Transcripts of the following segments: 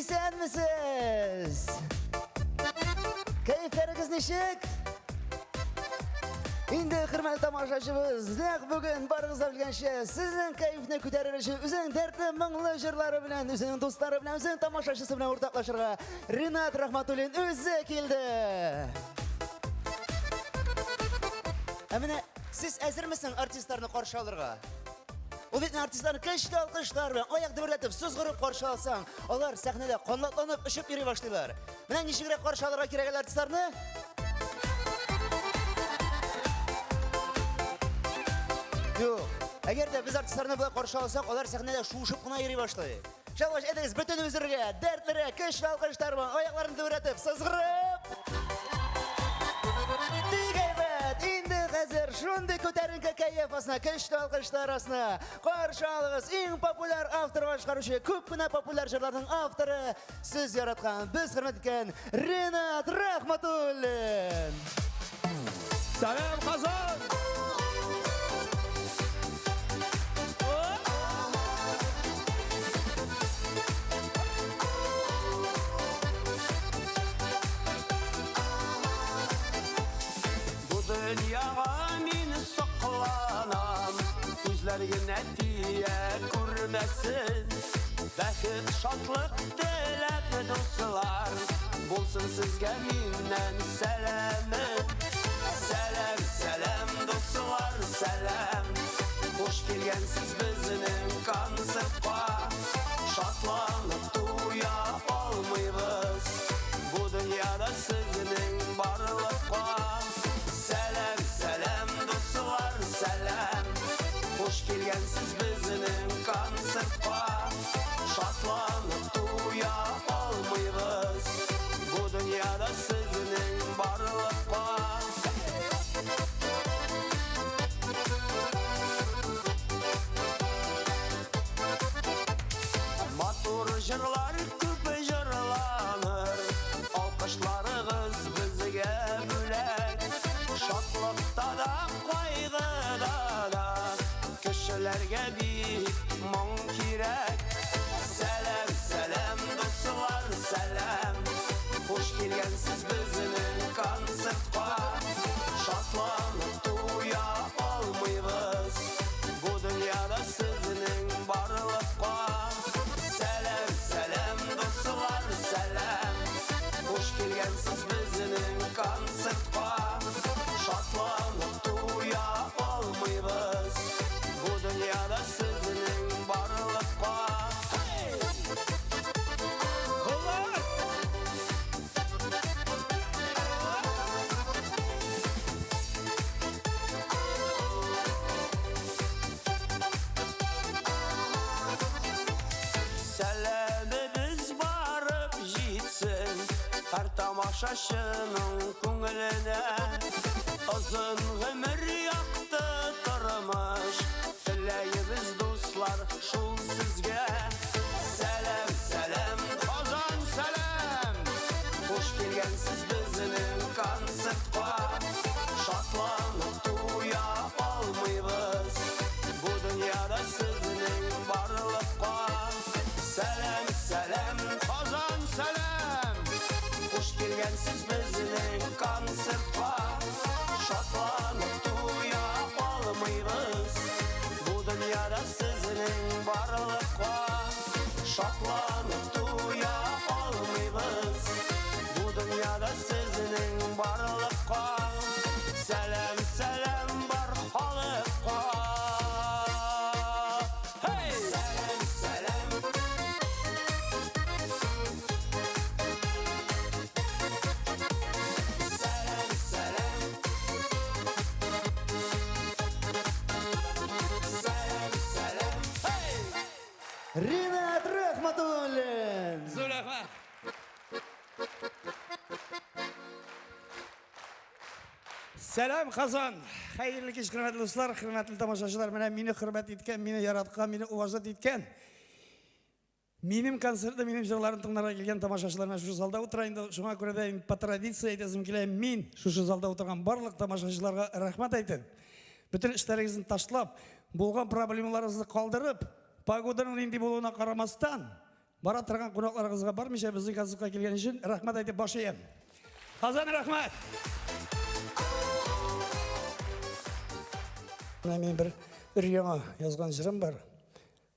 Исәнмесез! Кәефләрегез ничек? Инде, хөрмәтле тамашачыбыз, нәкъ бүген барыгыз да белгәнчә, сезнең кәефне күтәрер өчен үзенең дәртле, моңлы җырлары белән, үзенең дуслары белән, үзенең тамашачысы белән уртаклашырга Ринат Рахматуллин үзе килде. Ә менә сез әзермесең артистларны каршы алырга? Ул бит артистларны көчле алкышлар белән, аяк дөберләтеп, сызгырып каршы алсаң, алар сәхнәдә канатланып очып йөри башлыйлар. Менә ничегрәк каршы алырга кирәк әле артистларны? Юк. Әгәр дә без артистларны болай каршы алсак, алар сәхнәдә шуышып кына йөри башлый. Шабаш, әйдәгез, бөтенебез бергә, дәртлерәк, көчле алкышлар белән, аякларын дөберәтеп, сызгырып. Бик әйбәт! Инде хәзер шундый күтәренке кәеф астына, көчле алкышлар астына каршы алыгыз иң популяр автор башкаручы, күп кенә популяр җырларның авторы, сез яраткан, без хөрмәт иткән Ренат Рахматуллин! Сәлам, Казан! Бу дөньяга мин сокланам, күзләр генә тия күрмәсен. Бәхет, шатлык теләп, дуслар, булсын сезгә миннән сәламем. Сәлам, сәлам, дуслар, сәлам. Хуш килгәнсез безнең концертка. Шатланып туя алмыйбыз. Бу дөньяда сезнең барлыкка. Сәлам, сәлам, дуслар, сәлам. Хуш килгәнсез безнең концертка. Шатланып туя алмыйбыз. Бу дөньяда сезнең барлыкка. Матур җырлар күп җырланыр, Алкышларыгыз безгә бүләк. Шатлыкта да, кайгыда да Кешеләргә бик моң кирәк. Сәлам, сәлам, дуслар, сәлам. Хуш килгәнсез безнең концертка. Шатланып туя алмыйбыз. Бу дөньяда сезнең барлыкка. Сәлам, сәлам, дуслар, сәлам. Хуш килгәнсез безнең концертка. Шатланып туя алмыйбыз. Бу дөньяда сезнең барлыкка. Сәламебез барып җитсен һәр тамашачының күңеленә. Озын гомер, якты тормыш теләйбез, дуслар, шул сезгә. Сәлам, сәлам, Казан, сәлам! Хуш килгәнсез безнең концертка. Шатланып туя алмыйбыз. Бу дөньяда сезнең барлыкка. Сәлам, сәлам, Казан, сәлам! Хуш килгәнсез безнең концертка. Шатланып туя алмыйбыз. Бу дөньяда сезнең барлыкка. Шатланып туя алмыйбыз. Бу дөньяда сезнең барлыкка. Сәлам, сәлам бар халыкка. Hey! Сәлам, сәлам. Сәлам, сәлам. Сәлам, сәлам. Hey! Ринат Рахматуллин! Зур рәхмәт. Сәлам, Казан! Хәерле кич, хөрмәтле дуслар, хөрмәтле тамашачылар. Менә мине хөрмәт иткән, мине яраткан, мине уважать иткән. Минем концертны, минем җырларым тыңларга килгән тамашачылар менә шушы залда утыра инде. Шуңа күрә дә инде по традиции әйтәсем килә, мин шушы залда утырган барлык тамашачыларга рәхмәт әйтеп, бөтен эшләрегезне ташлап, булган проблемаларыгызны калдырып, погоданың нинди булуына карамастан, Бара торган кунакларыгызга бармыйча безнең концертка килгән өчен рәхмәт әйтеп баш иям. Казан рәхмәт! Менә мин бер бер яңа язган җырым бар.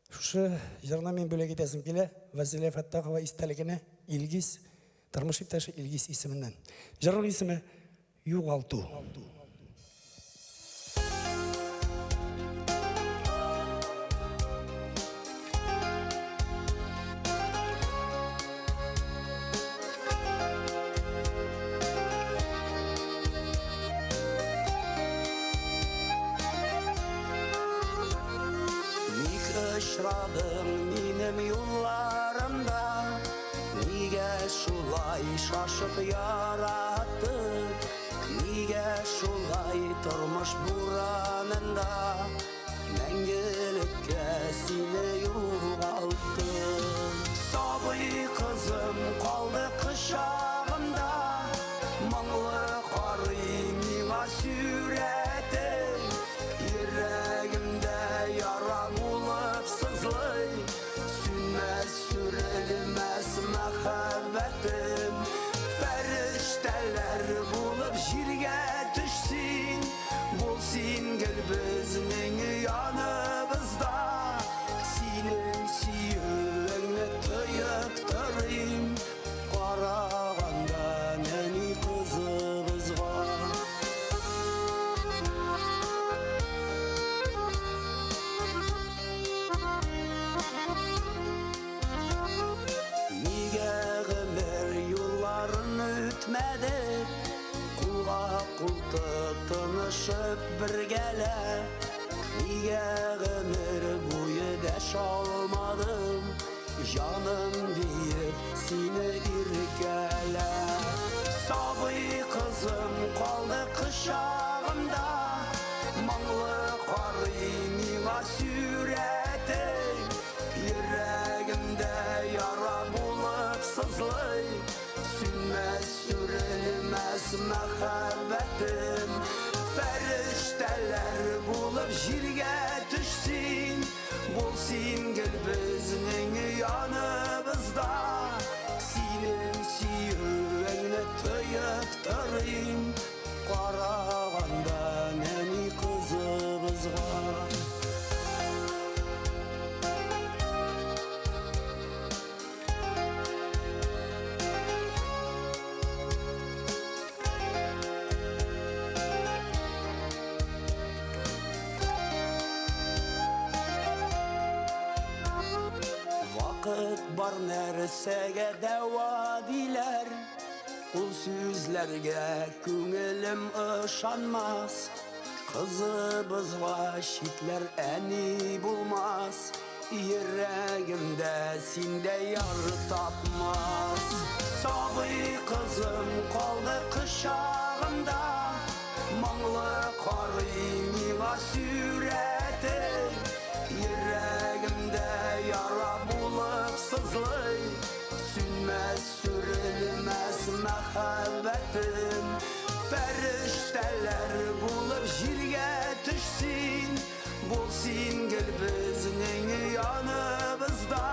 Шушы җырны мин бүләк итәсем килә Вәзилә Фәттахова истәлегенә Илгиз, тормыш иптәше Илгиз исеменнән. Җырның исеме Югалту. Ник очрадың минем юлларымда? Нигә шулай шашып яраттың? Нигә шулай тормыш буранында Мәңгелеккә сине югалттым? Сабый кызым калды кочагымда, Моңлы карый миңа сүрәтең. Йөрәгемдә яра булып сызлый, Сүнмәс, сүрелмәс мәхәббәтем. Фәрештәләр булып җиргә төш син, Бул син гел безнең яныбызда. Синең сөюеңне тоеп торыйм, Караганда нәни кызыбызга. Нигә гомер юлларын үтмәдек, Кулга кул тотынышып бергәләп? Нигә гомер буе дәшә алмадым, Җаным диеп сине иркәләп? Сабый кызым калды кочагымда, Моңлы карый миңа сүрәтең. Йөрәгемдә яра булып сызлый, Сүнмәс, сүрелмәс мәхәббәтем. Фәрештәләр булып җиргә төш син, Бул син гел безнең яныбызда. Синең сөюеңне тоеп торыйм, Караганда нәни кызыбызга. Вакыт бар нәрсәгә дәва диләр. Ул сүзләргә күңелем ышанмас. Кызыбызга читләр әни булмас. Йөрәгемдә синдә яр тапмас. Сабый кызым калды кочагымда, Моңлы карый миңа сүрәтең. Йөрәгемдә яра булып сызлый, Сүнмәс, сүрелмәс мәхәббәтем. Фәрештәләр булып җиргә төш син, Бул син гел безнең яныбызда.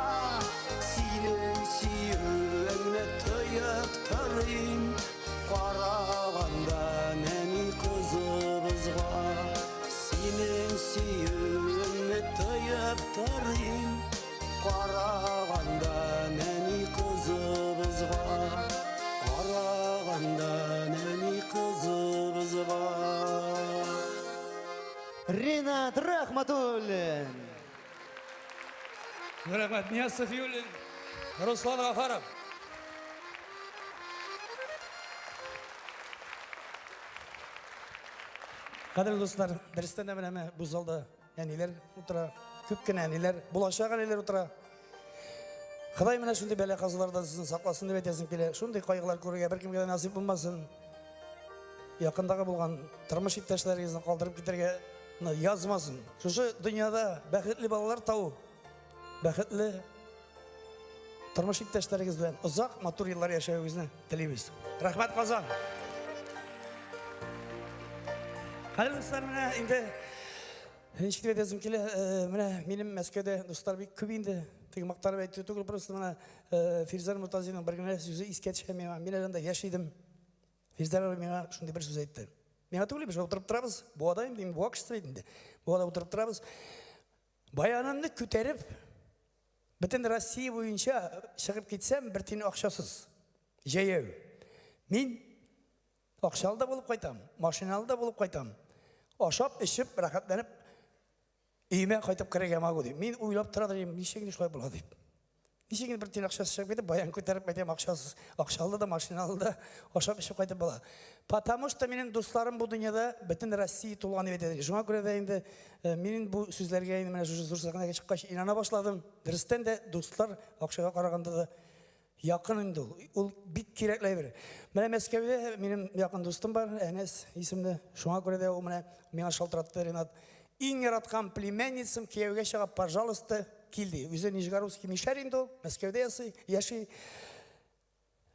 Синең сөюеңне тоеп торыйм, Караганда нәни кызыбызга. Синең сөюеңне тоеп торыйм, Караганда нәни кызыбызга. Караганда нәни кызыбызга. Ринат Рахматуллин. Рәхмәт, Нияз Сафиуллин, Руслан Гафаров. Кадерле дуслар, дөрестән дә менә бу залда әниләр утыра, күп кенә әниләр, булачак әниләр утыра. Ходай менә шундый бәла-казалардан сезне сакласын дип әйтәсем килә. Шундый кайгылар күрергә беркемгә дә насыйп булмасын. Якындагы булган тормыш иптәшләрегезне калдырып китәргә язмасын. Шушы дөньяда бәхетле балалар табу, бәхетле тормыш иптәшләрегез белән озак матур еллар яшәвегезне телибез. Рәхмәт, Казан! Кадерле дуслар, менә инде ничек дип әйтәсем килә, менә минем Мәскәүдә дуслар бик күп инде. Теге мактанып әйтү түгел, просто менә э, Фирзәр Мортазиның бер генә сүзе искә төшә миңа. Мин әле анда яшь идем. Фирзәр абый миңа шундый бер сүз әйтте. Миңа түгел, без утырып торабыз. Буада инде, мин буа кешесе бит инде. Буада утырып торабыз. Баянымны күтәреп, бөтен Россия буенча чыгып китсәм, бер тиен акчасыз. Җәяү. Мин акчалы да булып кайтам, машиналы да булып кайтам. Ашап, эчеп, рәхәтләнеп өемә кайтып керергә могу дип. Мин уйлап тора идем, ничек инде шулай була дип. Ничек инде бер тиен акчасы чыгып китеп, баян күтәреп кайтам, акчасыз, акчалы да, машиналы да, ашап эчеп кайтып була. Потому что минем дусларым бу дөньяда бөтен Россия тулган дип әйтә. Шуңа күрә дә инде э, мин бу сүзләргә инде менә шушы зур сәхнәгә чыккач инана башладым. Дөрестән дә дуслар акчага караганда да якын инде ул. Ул бик кирәкле әйбер. Менә Мәскәүдә минем якын дустым бар, Әнәс исемле. Шуңа күрә дә ул менә миңа шалтыратты, Ренат. Иң яраткан племянницам кияүгә чыга, пожалуйста, кил ди. Үзе нижегородский мишәр инде ул, Мәскәүдә ясый, яши.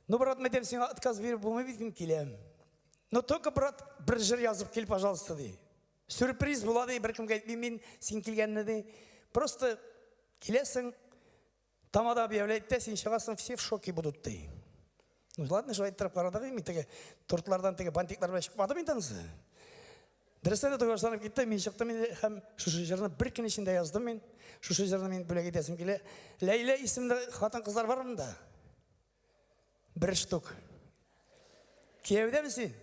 Ну, брат, мен әйтәм, сиңа отказ биреп булмый бит, мин киләм. Но только, брат, бер җыр язып кил, пожалуйста, ди. Сюрприз була ди, беркемгә әйтмим мин син килгәнне ди. Просто киләсең, Тамада объявляет тә, син чыгасың, все в шоке будут, ди. Ну, ладно, шулай иттереп карадык инде, теге тортлардан теге бантиклар белән чыкмадым инде анысы. Дөрестән дә туй башланып китте, мин чыктым инде һәм шушы җырны бер көн эчендә яздым мин. Шушы җырны мин бүләк итәсем килә. Ләйлә исемле хатын-кызлар бар монда. Бер штук. Кияүдәме син?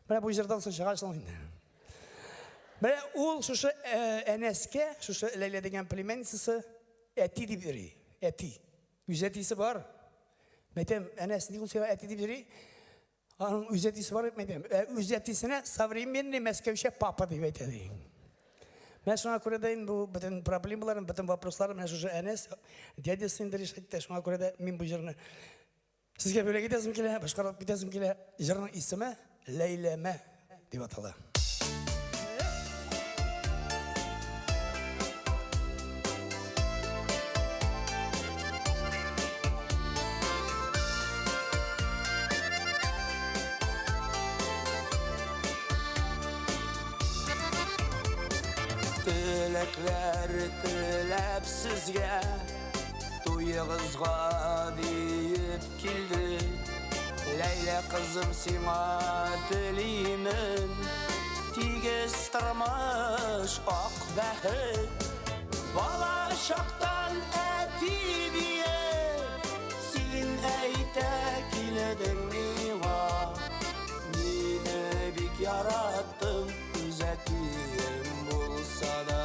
Менә бу җырдан соң чыгасың инде. Менә ул шушы э, Әнәскә, шушы Ләйлә дигән племянницасы әти дип йөри. Әти. Үз әтисе бар. Мәйтәм, Әнәс, ник ул сиңа әти дип йөри? Аның үз әтисе бар дип әйтәм. Ә үз әтисенә современный мәскәүчә папа дип әйтә ди. Менә шуңа күрә дә инде бу бөтен проблемаларын, бөтен вопросларын менә шушы Әнәс дядясы инде решать итә. Шуңа күрә дә мин бу җырны сезгә бүләк итәсем килә, башкарып китәсем килә. Җырның исеме Ләйләмә дип атала. Теләкләр теләп сезгә Туегызга диеп килдек Ләйлә кызым сиңа телимен Тигез тормыш, ак бәхет Бала чактан әти диеп Син әйтә килдең миңа Мине бик яраттың Үз әтием булса да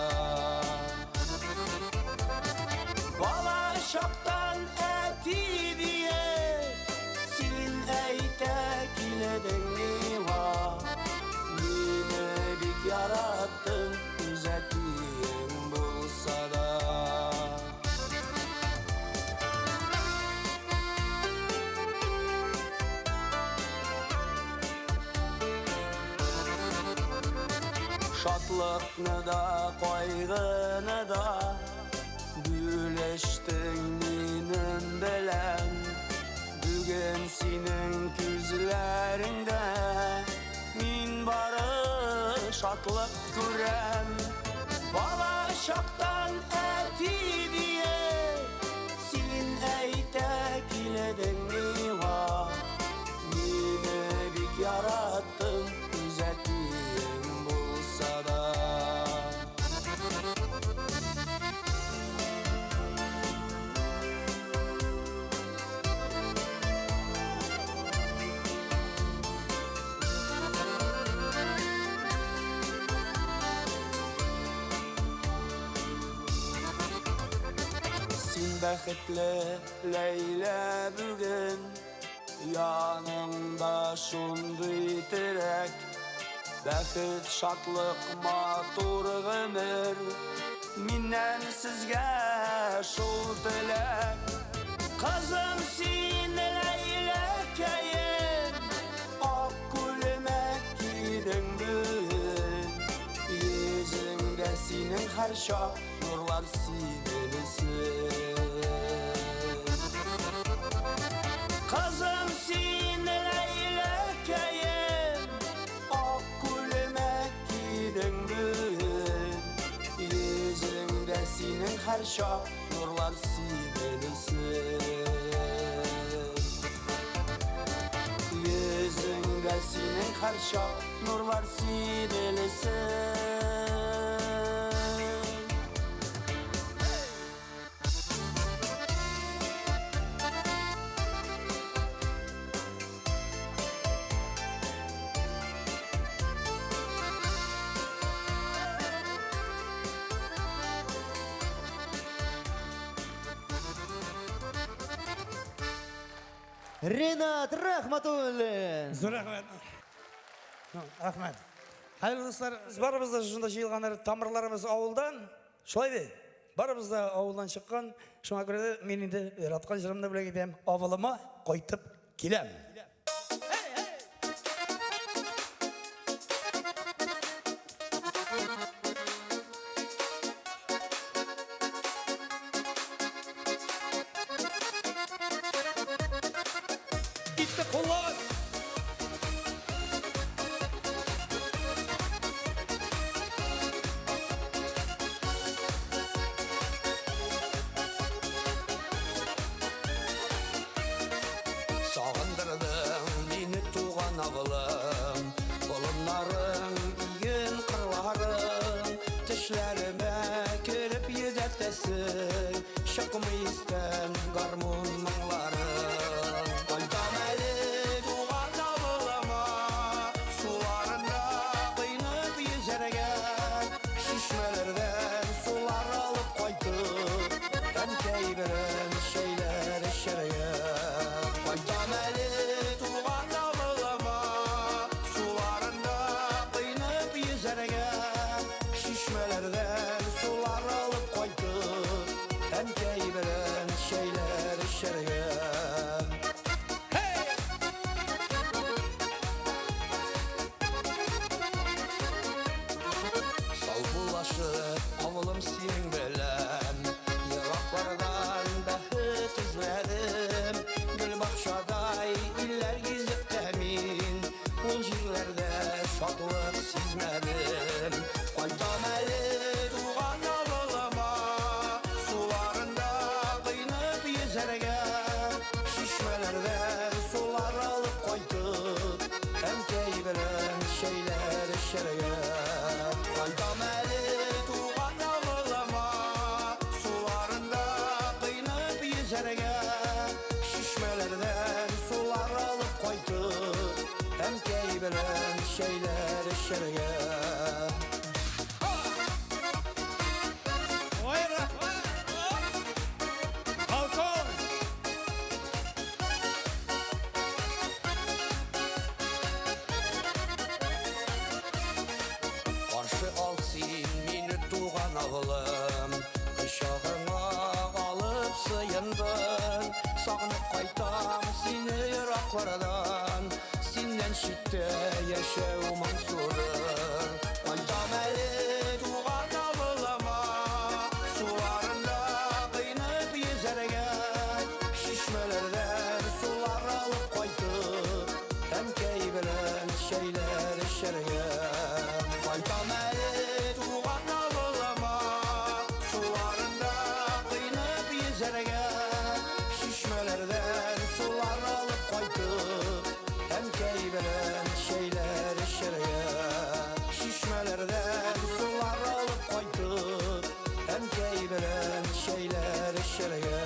Бала чактан әти диеп Син әйтә килдең миңа Мине бик яраттың Үз әтием булса да. Шатлыкны да, кайгыны да Бүлештең минем белән. Бүген синең күзләреңдә Мин бары шатлык күрәм. Бала чактан әти диеп Син әйтә килдең миңа. Мине бик яраттың, үз әтиең булса да. Син бәхетле, Ләйлә, бүген Яныңда шундый терәк Бәхет, шатлык, матур гомер Миннән сезгә шул теләк Кызым син, Ләйләкәем Ак күлмәк кидең бүген Йөзеңдә синең һәрчак нурлар сибелсен. Кызым син, Ләйләкәем, Ак күлмәк кидең бүген. Йөзеңдә синең һәрчак. Нурлар сибелсен. Йөзеңдә синең һәрчак нурлар сибелсен. Ринат Рахматуллин. Зур рәхмәт. Рәхмәт. Хәерле дуслар, без барыбыз да шушында җыелганнар, тамырларыбыз авылдан. Шулай бит? Барыбыз да авылдан чыккан. Шуңа күрә дә мин инде яраткан җырымны бүләк итәм. Авылыма кайтып киләм. Китте куллар! Сагындырдың мине туган авылым, болыннарың, иген кырларың, төшләремә кереп йөдәтәсең, чыкмый истән гармун моңларың. Кайтам әле туган авылыма, суларында коенып йөзәргә, чишмәләрдән сулар алып кайтып, әнкәй белән чәйләр эчәргә. Кайтам әле туган авылыма, суларында коенып йөзәргә, чишмәләрдән сулар алып кайтып, әнкәй белән чәйләр эчәргә. Саубуллашып, авылым синең белән, ераклардан бәхет эзләдем. Гөлбакчадай илләр гизеп тә мин, ул җирләрдә шатлык сизмәдем. Кайтам әле туган авылыма, суларында коенып йөзәргә, чишмәләрдән сулар алып кайтып, әнкәй белән чәйләр эчәргә. Кайтам әле туган авылыма, суларында коенып йөзәргә, чишмәләрдән сулар алып кайтып, әнкәй белән чәйләр эчәргә. Ой, рәхмәт! Балкон! Каршы ал син мине туган авылым, кочагыңа алып сыендың. Сагынып кайтам сине ераклардан, синнән читтә яшәү моңсудыр. Кайтам әле туган авылыма, суларында коенып йөзәргә, чишмәләрдән сулар алып кайтып, әнкәй белән чәйләр эчәргә. Кайтам әле туган авылыма, суларында коенып йөзәргә, чишмәләрдән сулар алып кайтып, әнкәй белән чәйләр эчәргә. Чишмәләрдән сулар алып кайтып, әнкәй белән чәйләр эчәргә.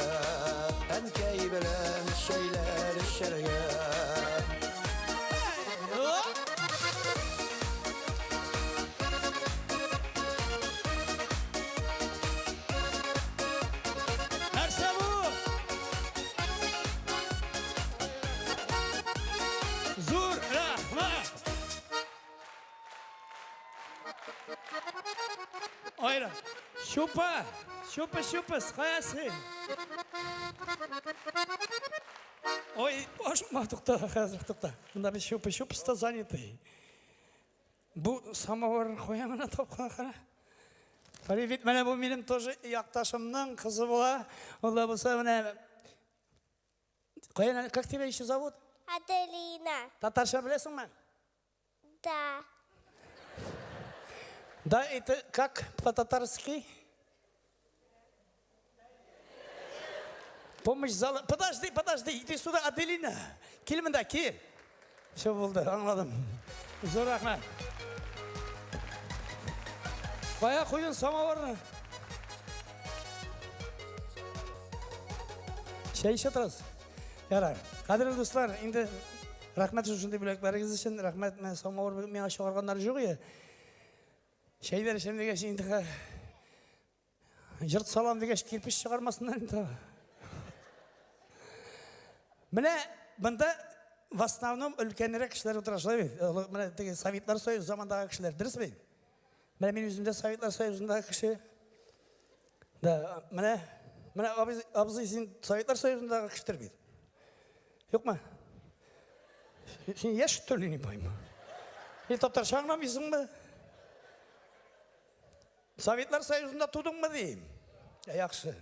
Әнкәй белән чәйләр эчәргә. Нәрсә бу? Зур рәхмәт! Айра, щупа, щупа, щупа, кая син? Ой, ашма, тукта, хәзер тукта. Монда без щупа, щупаста заняты. Бу самовар кая менә тапкан кара. Привет, менә бу минем тоже якташымның кызы була. Ул да булса менә. Каян, как тебя еще зовут? Аделина. Татарча беләсеңме? Да. Да, это как по-татарски? Помощь залы. Подожди, подожди, иди сюда, Аделина. Кил монда, кил. Все булды, аңладым. Зур рәхмәт. Кая куйдың самавырны? Чәй эчә торасыз. Ярар. Кадерле дуслар, инде рәхмәт шушындый бүләкләрегез өчен, рәхмәт, менә самавыр миңа чыгарганнар юк иде. Чәйләр эчәм дигәч, инде җырт салам дигәч, кирпеч чыгармасыннар инде. Менә монда в основном өлкәнрәк кешеләр утыра, шулай бит? Менә теге Советлар Союзы замандагы кешеләр, дөрес бит? Менә мин үзем дә Советлар Союзындагы кеше. Да, менә менә абзый, абзый син Советлар Союзындагы кешедер бит. Юкмы? Син яшь что ли, не пойму. Или татарча аңламыйсыңмы? Советлар Союзында тудыңмы дим. Ә, яхшы.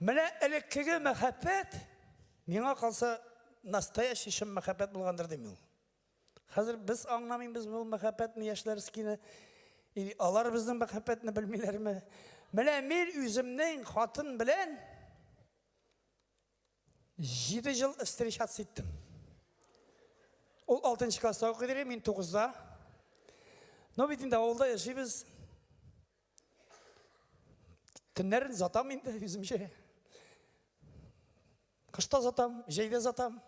Менә элеккеге мәхәббәт миңа калса настоящий чын мәхәббәт булгандыр дим ул. Хәзер без аңламыйбыз ул мәхәббәтне яшьләрскийны. Или алар безнең мәхәббәтне белмиләрме? Менә мин үземнең хатын белән 7 ел встречаться иттем. Ул 6 класста укый иде, мин 9-да. Но бит инде авылда яшибез. Төннәрен затам инде үземчә. Кышта затам, җәйдә затам.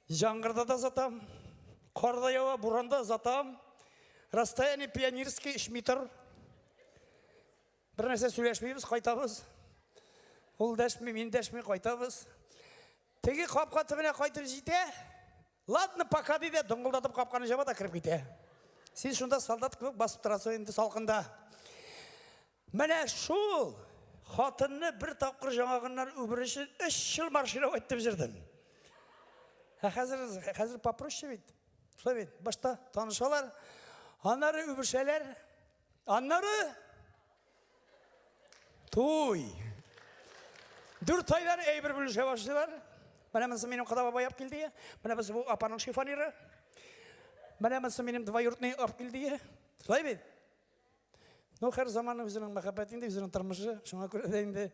Яңгырда да затам. Карда ява, буранда затам. Расстояние пионерский 3 метр. Бер нәрсә сөйләшмибез, кайтабыз. Ул дәшми, мин дәшми, кайтабыз. Теге капка төбенә кайтып җитә. Ладно, пока ди дә доңгылдатып капканы жаба да кереп китә. Син шунда солдат кебек басып торасың инде салкында. Менә шул хатынны бер тапкыр яңагыннан үбер өчен 3 ел маршировать итеп йөрдем. Ә хәзер хәзер попроще бит. Шулай бит. Башта танышалар, аннары үбешәләр, аннары туй. Дүрт айдан әйбер бүлешә башлыйлар. Менә монысы минем кода бабай алып килде. Менә монысы бу апаның шифонеры. Менә монысы минем двоюродный алып килде. Шулай бит? Ну, һәр заманның үзенең мәхәббәте инде, үзенең тормышы. Шуңа күрә дә инде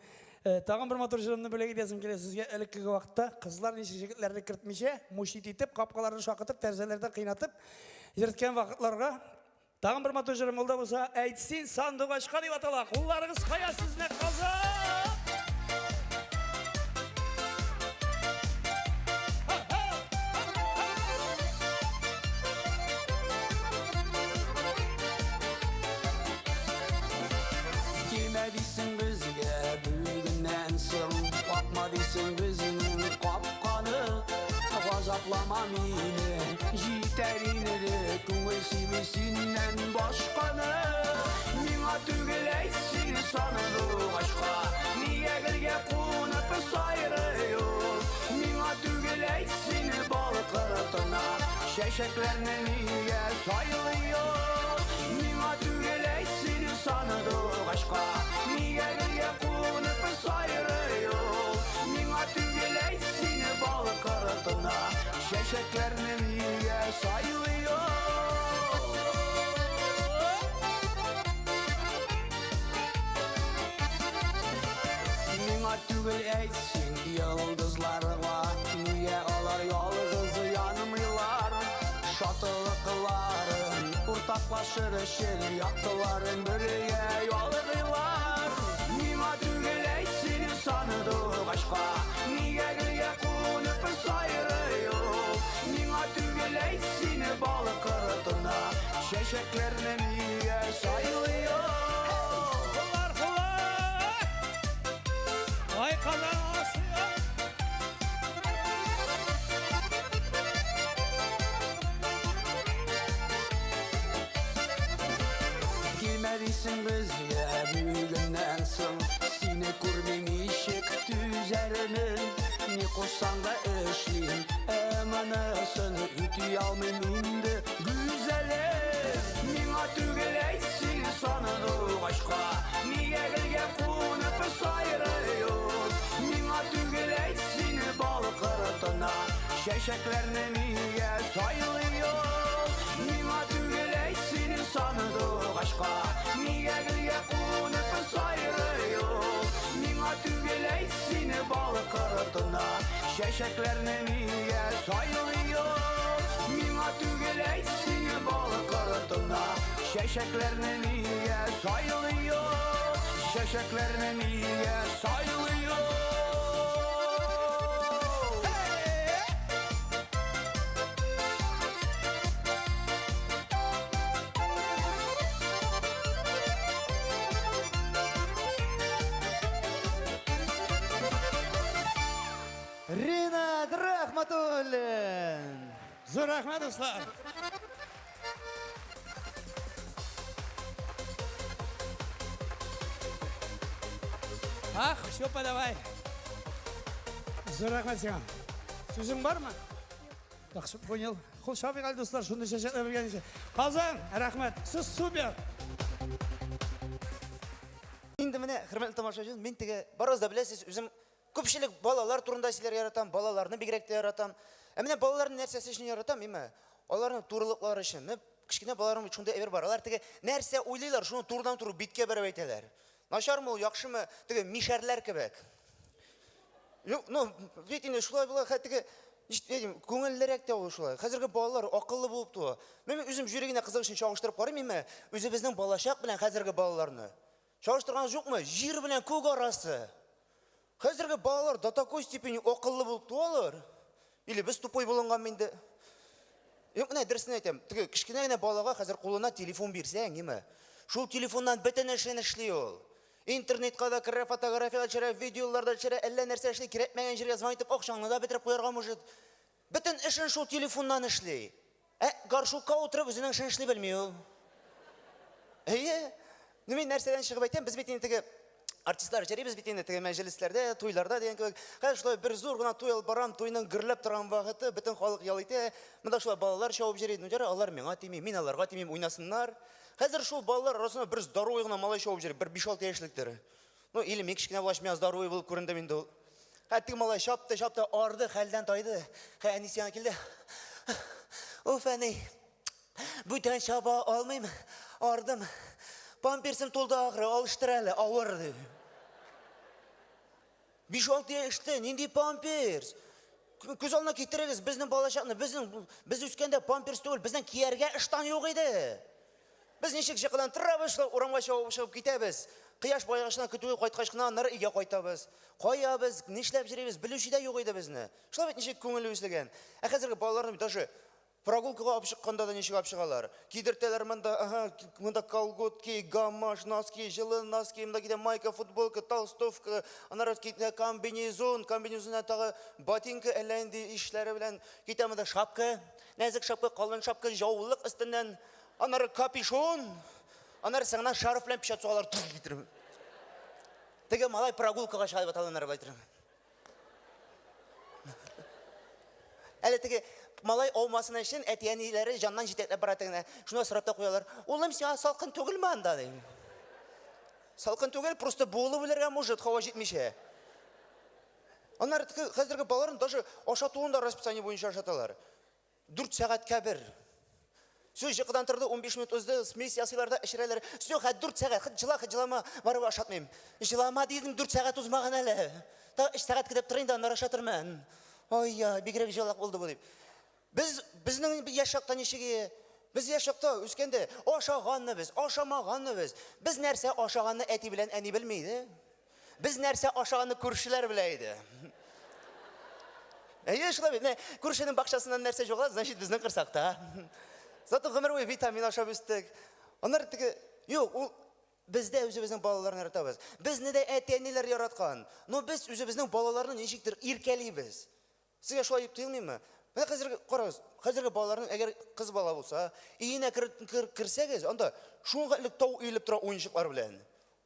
тагын бер матур җырымны бүләк итәсем килә сезгә. Элеккеге вакытта кызлар ничек җегетләрне кертмичә, мучить итеп, капкаларын шакытып, тәрәзәләрдән кыйнатып йөрткән вакытларга тагын бер матур җырым ул да булса, Әйт син сандугачка дип атала. Кулларыгыз кая сезне, Казан? Килмә дисең безгә бүгеннән соң, Какма дисең безнең капканы. Газаплама мине, җитәр инде, Күңел сөйми синнән башканы. Миңа түгел, әйт син сандугачка, Нигә гөлгә кунып сайрый ул? Миңа түгел, әйт син бал кортына, Чәчәкләрне нигә сайлый ул? Миңа түгел, әйт син сандугачка, Нигә гөлгә кунып сайрый ул? Миңа түгел, әйт син бал кортына, Чәчәкләрне нигә сайлый ул? Миңа түгел, әйт син йолдызларга, Нигә алар ялгыз янмыйлар? Шатлыкларын уртаклашыр өчен Яктыларын бергә ялгыйлар. Миңа түгел, әйт син сандугачка, Нигә гөлгә кунып сайрый ул? Миңа түгел, әйт син бал кортына, Чәчәкләрне нигә сайлый ул? Куллар, куллар! Ай, Казан Асия! Килмә дисең безгә бүгеннән соң, Сине күрми ничек түзәрмен? Ни кушсаң да эшлим, ә монысын үти алмыйм инде, гүзәлем. Миңа түгел, әйт син сандугачка, Нигә гөлгә кунып сайрый ул? Миңа түгел, әйт син бал кортына, Чәчәкләрне нигә сайлый ул? Миңа түгел, әйт син сандугачка, Нигә гөлгә кунып сайрый ул? Миңа түгел әйт сине бал корытына. Чәчәкләрне нигә сайлыйм? Миңа түгел әйт сине бал корытына. Чәчәкләрне нигә сайлыйм? Чәчәкләрне нигә сайлыйм? Ринат Рахматуллин! Зур рәхмәт, дуслар. Ах, все подавай. Зур рәхмәт сиңа. Сүзең бармы? Яхшы, понял. Кул чабыйк әле, дуслар, шундый чәчәкләр биргән өчен. Казан, рәхмәт. Сез супер. Инде менә, хөрмәтле тамашачы, мин теге барыгыз да беләсез, үзем күпчелек балалар турында сөйләргә яратам, балаларны бигрәк тә яратам. Ә менә балаларны нәрсәсе өчен яратам, име? Аларның турылыклары өчен. Менә кечкенә балаларның бит шундый әйбер бар. Алар теге нәрсә уйлыйлар, шуны турыдан-туры биткә бәреп әйтәләр. Начармы ул, яхшымы? Теге мишәрләр кебек. Юк, ну, бит инде шулай була, хәтта теге ничек әйтим, күңеллерәк тә ул шулай. Хәзерге балалар акыллы булып туа. Мин үзем җүри генә кызык өчен чагыштырып карыйм инде, үзебезнең балачак белән хәзерге балаларны. Чагыштырган юкмы? Җир белән күк арасы. Хәзерге балалар до такой степени акыллы булып туалар. Или без тупой булынганмы инде? Юк, менә дөресен әйтәм. Теге кечкенә генә балага хәзер кулына телефон бирсәң, ниме? Шул телефоннан бөтен эшен эшли ул. Интернетка да керә, фотография дә төшерә, видеолар да төшерә, әллә нәрсә эшли, кирәкмәгән җиргә звонить итеп акчаңны да бетереп куярга может. Бөтен эшен шул телефоннан эшли. Ә горшокка утырып үзенең эшен эшли белми ул. Әйе. Ну мин нәрсәдән чыгып әйтәм, без бит инде теге артистлар йөрибез бит инде теге мәҗлесләрдә, туйларда дигән кебек. Хәзер шулай бер зур гына туй алып барам, туйның гөрләп торган вакыты, бөтен халык ял итә. Монда шулай балалар чабып йөри. Ну ярар, алар миңа тими, мин аларга тимим, уйнасыннар. Хәзер шул балалар арасында бер здоровый гына малай чабып йөри, бер 5-6 яшьлектер. Ну, или мин кечкенә булгач, миңа здоровый булып күрендем инде ул. Ә теге малай чапты, чапты, арды, хәлдән тайды. Хә, әнисе янына килде. Уф, әни, бүтән чаба алмыйм, ардым. Памперсым тулды ахры, алыштыр әле, авыр, ди. 5-6 яшьтә нинди памперс? Күз алдына китерегез, безнең балачакны, безнең без үскәндә памперс түгел, безнең кияргә ыштан юк иде. Без ничек җыкыдан торабыз, шулай урамга чабып чыгып китәбез. Кояш баегачына көтүгә кайткач кына аннары өйгә кайтабыз. Кая без, нишләп йөрибез, белүче дә юк иде безне. Шулай бит ничек күңелле үслегән. Ә хәзерге балаларны бит даже прогулкага алып чыкканда да ничек алып чыгалар. Кидертәләр монда, ага, монда колготки, гамаш, носки, җылы носки, монда китә майка, футболка, толстовка, аннары китә комбинезон, комбинезоннан тагы ботинка әллә нинди ишләре белән китә монда шапка, нәзек шапка, калын шапка, җаулык өстеннән. Аннары капюшон, аннары сыңына шарф белән печать сугалар туп китереп. Теге малай прогулкага чыга дип аталганнар болай торып. Әле теге малай аумасын өчен әти-әниләре җаннан җитәкләп бара тегене. Шунда сорап та куялар. Улым, сиңа салкын түгелме анда ди. Салкын түгел, просто буылып үләргә может, һава җитмичә. Аннары теге хәзерге балаларны даже ашатуын да расписание буенча ашаталар. Дүрт сәгатькә бер. Все, җыкыдан торды, 15 минут узды, смесь ясыйлар да эчерәләр. Все, хәт дүрт сәгать, хәт җыла, хәт җылама, барып ашатмыйм. Җылама дидем, дүрт сәгать узмаган әле. Тагы өч сәгать көтеп тор инде, аннары ашатырмын. Ай-яй, бигрәк җылак булды бу дип. Без, безнең яшь чакта ничек Без яшь чакта үскәндә ашаганны без, ашамаганны без. Без нәрсә ашаганны әти белән әни белми иде. Без нәрсә ашаганны күршеләр белә иде. Әйе, шулай бит. Менә күршенең бакчасыннан нәрсә югала, значит, безнең корсакта. Зато гомер буе витамин ашап үстек. Аннары теге, юк, ул без дә үзебезнең балаларны яратабыз. Безне дә әти-әниләр яраткан. Но без үзебезнең балаларны ничектер иркәлибез. Сезгә шулай дип тоелмыймы? Менә хәзерге, карагыз, хәзерге балаларның, әгәр кыз бала булса, өенә кер, кер, керсәгез, анда шуңа элек тау өелеп тора уенчыклар белән.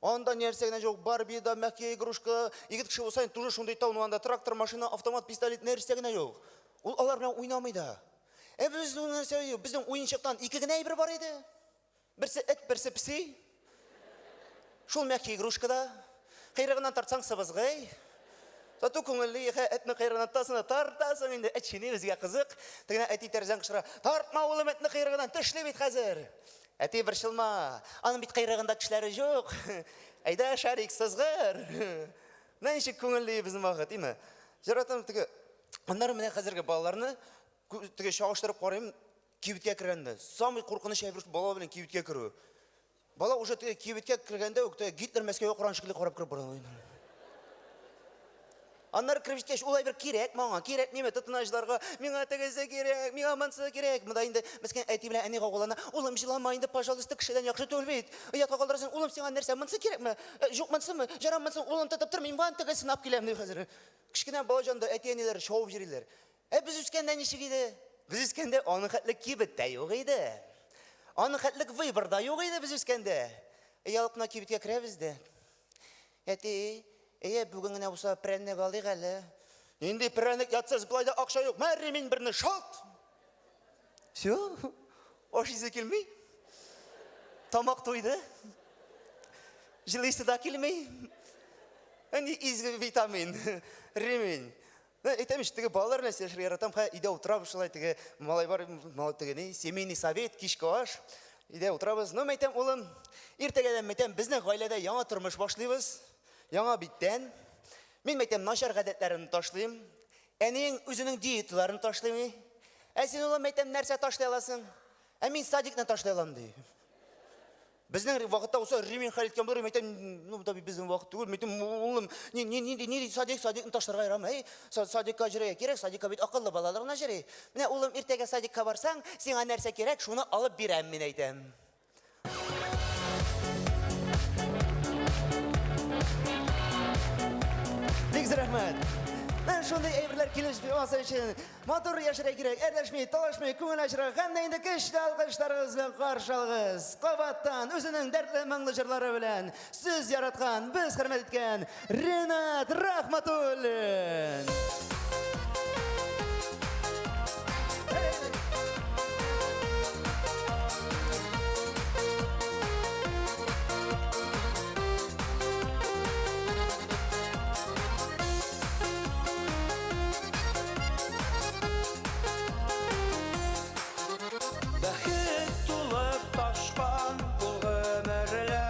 Анда нәрсә генә юк, Барби да, мягкие игрушка, егет кеше булса, тоже шундый тау, ну анда трактор, машина, автомат, пистолет, нәрсә генә юк. Ул алар белән уйнамый да. Ә безнең нәрсә юк, безнең уенчыктан ике генә әйбер бар иде. Берсе эт, берсе песи. Шул мягкий игрушка да. Кыйрыгыннан тартсаң сыбызгый. Зато күңелле яхә этне кыйрыгыннан тотасың да тартасың инде. Эт чини безгә кызык. Тегенә әти тәрәзәдән кычкыра. Тартма, улым, этне кыйрыгыннан, тешли бит хәзер. Әти, борчылма. Аның бит кыйрыгында тешләре юк. Әйдә, Шарик, сызгыр. Менә ничек күңелле безнең вакыт, име? Яратам теге. Аннары менә хәзерге балаларны теге чагыштырып карыйм, кибеткә кергәндә. Самый куркыныч әйбер бала белән кибеткә керү. Бала уже теге кибеткә кергәндә үк теге Гитлер Мәскәүгә караган шикелле карап кереп бара. Аннары кереп җиткәч, ул әйбер кирәк маңа, кирәкмиме, тотына җыларга, миңа тегесе кирәк, миңа монысы кирәк. Монда инде мескен әти белән әни гаугалана, улым җылама инде, пожалуйста, кешедән яхшы түгел бит. Оятка калдырасың, улым сиңа нәрсә, монысы кирәкме? Э, юк, монысымы? Ярар, монысы, улым тотып тор, мин ван тегесен алып киләм, ди хәзер. Кечкенә бала җанында әти-әниләре шауып йөриләр. Ә без үскәндә ничек иде? Без үскәндә аның хәтле кибет тә юк иде. Аның хәтле выбор да юк иде без үскәндә. Оялып кына кибеткә керәбез дә. Әти, әйе, бүген генә булса прәннек алыйк әле. Нинди прәннек ятсыз, болай да акча юк. Мә ремень берне шалт. Все, ашыйсы килми. Тамак туйды. Җылыйсы да килми. Әни изге витамин, ремень. Ну, әйтәм ич, теге балалар белән сөйләшергә яратам. Хә, өйдә утырабыз шулай, теге малай бар, малай теге ни, семейный совет, кичке аш. Өйдә утырабыз. Ну, әйтәм, улым, иртәгәдән әйтәм, безнең гаиләдә яңа тормыш башлыйбыз. Яңа биттән. Мин әйтәм, начар гадәтләремне ташлыйм. Әниең үзенең диеталарын ташлый. Ә син, улым, әйтәм, нәрсә ташлый аласың? Ә мин садикны ташлый алам, ди. Безнең вакытта булса ремень хәл иткән булыр, әйтәм, ну, да безнең вакыт түгел, әйтәм, улым, ни, ни, нинди, нинди садик, садикны ташларга ярамый, садикка йөрергә кирәк, садикка бит акыллы балалар гына йөри. Менә, улым, иртәгә садикка барсаң, сиңа нәрсә кирәк, шуны алып бирәм, мин әйтәм. Бик зур рәхмәт. Менә шундый әйберләр килеп чыкмаса өчен Матур яшәргә кирәк, әрләшми, талашмый, күңел ачырга һәм дә инде көчле алкышларыгыз белән каршы алыгыз. Кабаттан үзенең дәртле моңлы җырлары белән сез яраткан, без хөрмәт иткән Ренат Рахматуллин. Бәхет тулып ташкан ул гомерләр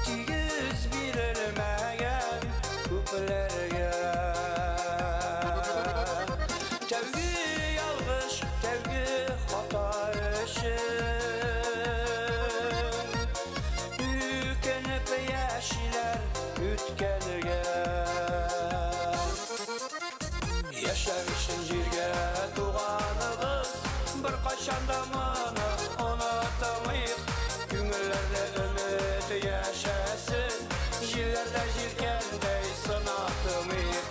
Тигез бирелмәгән күпләргә Тәүге ялгыш, тәүге хата өчен Үкенеп яшиләр үткәнгә. Яшәр өчен җиргә туганыбыз, беркайчан да моны онытмыйк. Күңелләрдә өмет яшәсен, җилләрдә җилкәндәй сынатмыйк.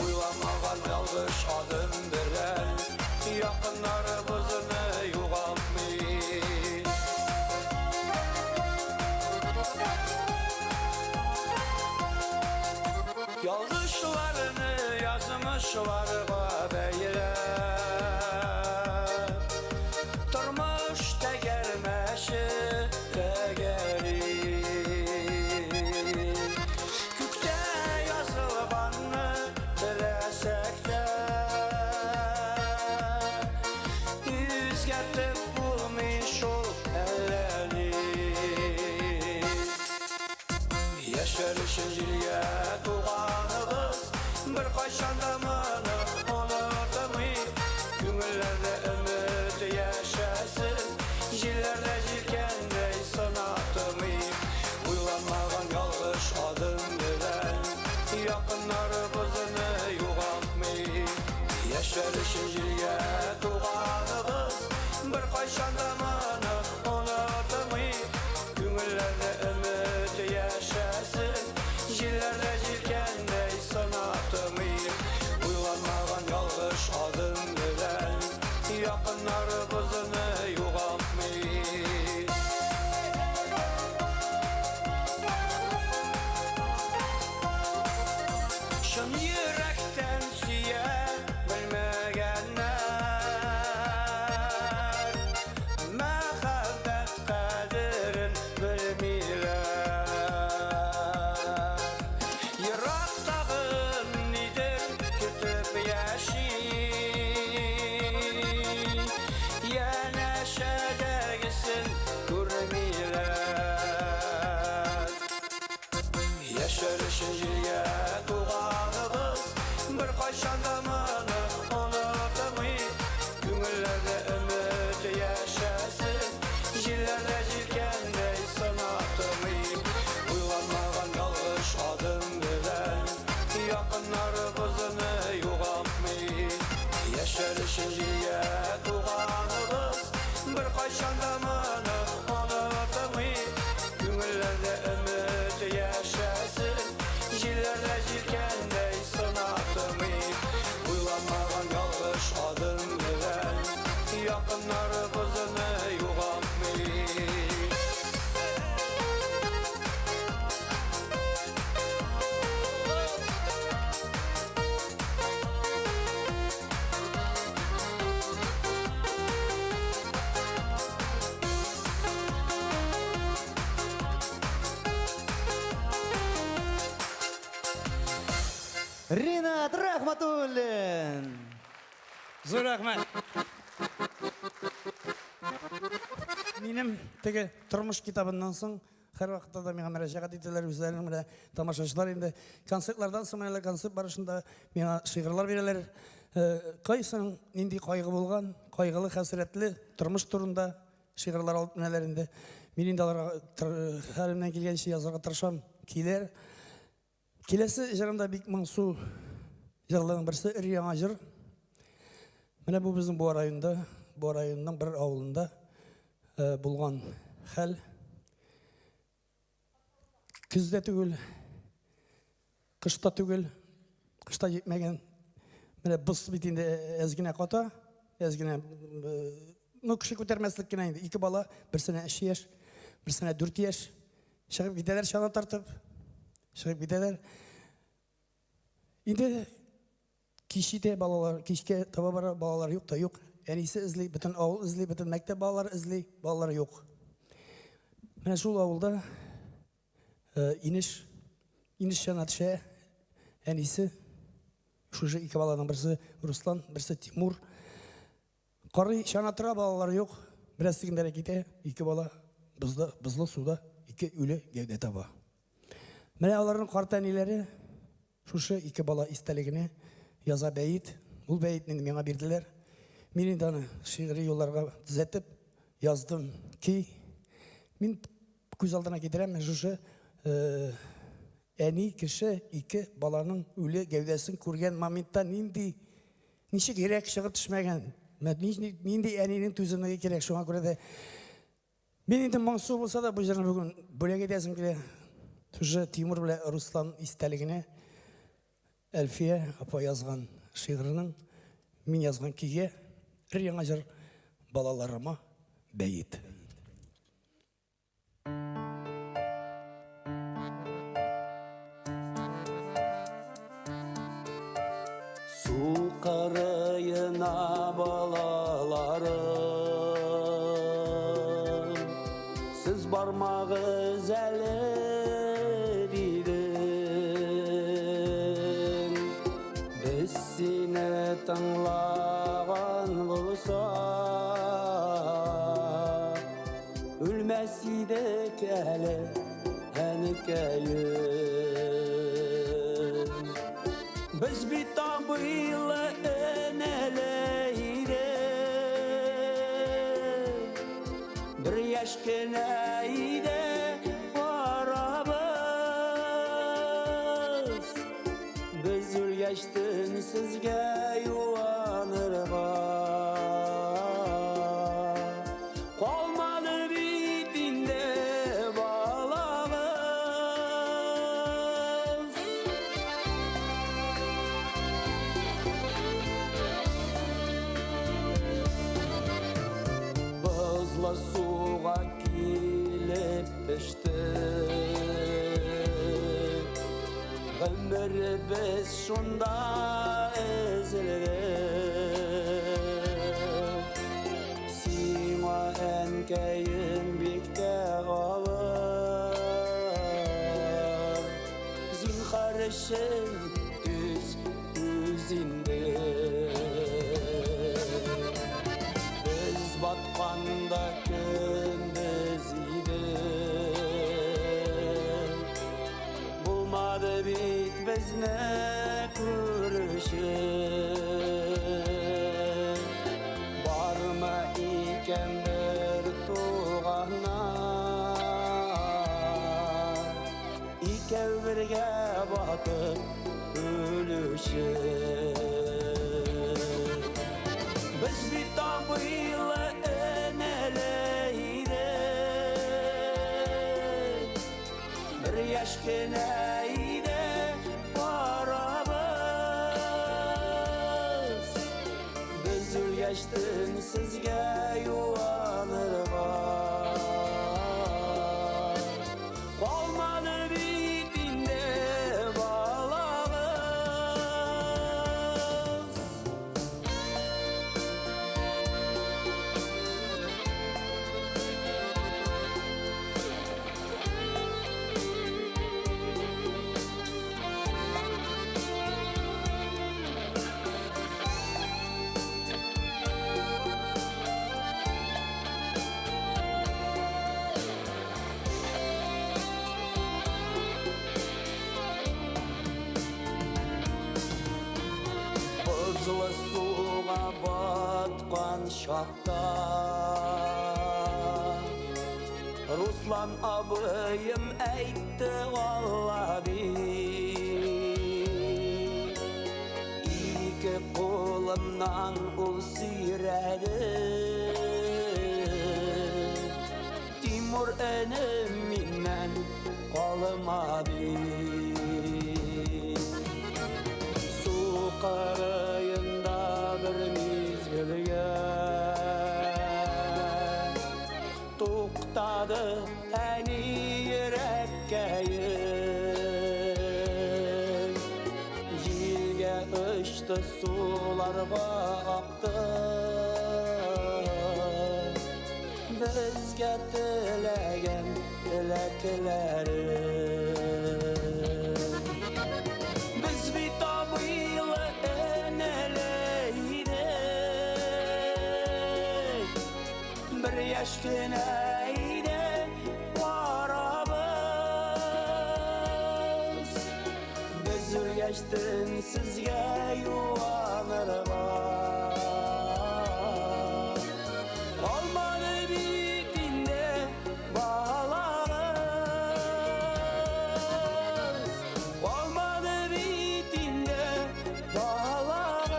Уйламаган ялгыш адым белән якыннарыбызны югалтмыйк. Ялгышларны язмышларга бәйләп, Тормыш тәгәрмәче тәгәри. Күктә язылганны теләсәк тә, Үзгәртеп булмый шул әллә ни. Яшәр өчен җиргә туганыбыз, Беркайчан да моны онытмыйк. Күңелләрдә өмет яшәсен, Җилләрдә җилкәндәй сынатмыйк. Уйланмаган ялгыш адым белән Якыннарыбызны югалтмыйк. Яшәр өчен җиргә туганыбыз, Беркайчан да моны онытмыйк. Күңелләрдә өмет яшәсен, Җилләрдә җилкәндәй сынатмыйк. Уйланмаган ялгыш адым белән Якыннарыбызны югалтмыйк. Чын йөрәктән сөя белмәгәннәр Мәхәббәт кадерен белмиләр. Ерактагын нидер көтеп яши, Янәшәдәгесен күрмиләр. Якыннарыбызны югалтмый. Яшәр өчен җиргә туганыбыз, беркайчан да моны онытмыйк. Күңелләрдә өмет яшәсен, җилләрдә җилкәндәй сынатмыйк. Уйланмаган ялгыш адым белән якыннарыбызны югалтмыйк. Ринат Рахматуллин! Зур рәхмәт. Минем теге тормыш китабыннан соң һәрвакытта да миңа мөрәҗәгать итәләр үзләренең менә тамашачылар инде концертлардан соң менә концерт барышында миңа шигырьләр бирәләр. Кайсының нинди кайгы булган, кайгылы, хәсрәтле тормыш турында шигырьләр алып менәләр инде. Мин инде аларга хәлемнән килгәнчә язарга тырышам. Килер. Киләсе җырым да бик моңсу җырларның берсе, өр-яңа җыр. Менә бу безнең Буа районында, Буа районының бер авылында булган хәл. Көз дә түгел, кыш та түгел, кыш та җитмәгән. Менә боз бит инде әз генә ката, әз генә, ну, кеше күтәрмәслек кенә инде. Ике бала, берсенә 3 яшь, берсенә 4 яшь. Чыгып китәләр чана тартып. Чыгып китәләр. Инде кич итә балалар, кичкә таба бара, балалар юк та юк. Әнисе эзли, бөтен авыл эзли, бөтен мәктәп балалары эзли, балалар юк. Менә шул авылда инеш, инеш чана төшә, әнисе, шушы ике баланың берсе Руслан, берсе Тимур. Карый, чана тора, балалар юк. Бераз тегендәрәк китә, ике бала бозда, бозлы суда ике үле гәүдә таба. Менә аларның карт әниләре шушы ике бала истәлегенә яза бәет. Ул бәетне инде миңа бирделәр. Мин инде аны шигъри юлларга төзәтеп яздым ки, мин күз алдына китерәм шушы әни кеше ике баланың үле гәүдәсен күргән моментта нинди Ничек йөрәк чыгып төшмәгән? Нинди әнинең түземлеге кирәк, шуңа күрә дә мин инде моңсу булса да бу җырны бүген бүләк итәсем килә. Шушы Тимур белән Руслан истәлегенә Әлфия апа язган шигыренең мин язган көйгә бер яңа җыр балаларыма бәет. Су кырыена балаларым, Сез бармагыз әле, дидең. Без сине тыңлаган булсак, Үлмәс идек әле, әнекәем. Без бит абыйлы энеле идек. Бер яшь кенә иде арабыз. Без үлгәчтен сезгә юанырга калмады бит инде балагыз. Бозлы суга килеп төште. Гомеребез шунда өзелде. Сиңа әнкәем бик тә авыр. Зинхар өчен түз, түз инде. Без батканда көндез иде. Булмады бит безне күрүче. Бармы икән бер туганнар? Икәү бергә батып. яшәүче. Без бит абыйлы энеле идек. Бер яшь кенә иде арабыз. Без үлгәчтен сезгә юанырга. Калмады бит инде балагыз. Бозлы суга баткан чакта Руслан абыем әйтте Алла бир. Ике кулымнан ул сөйрәде. Тимур энем миннән калма бит. Су кырыенда бер мизгелгә туктады әни йөрәккәем. Җилгә очты, суларга акты. Безгә теләгән теләкләре. Без бит абыйлы энеле идек. Бер яшь кенә иде арабыз. Без үлгәчтен сезгә юанырга. Калмады бит инде балагыз. Калмады бит инде балагыз.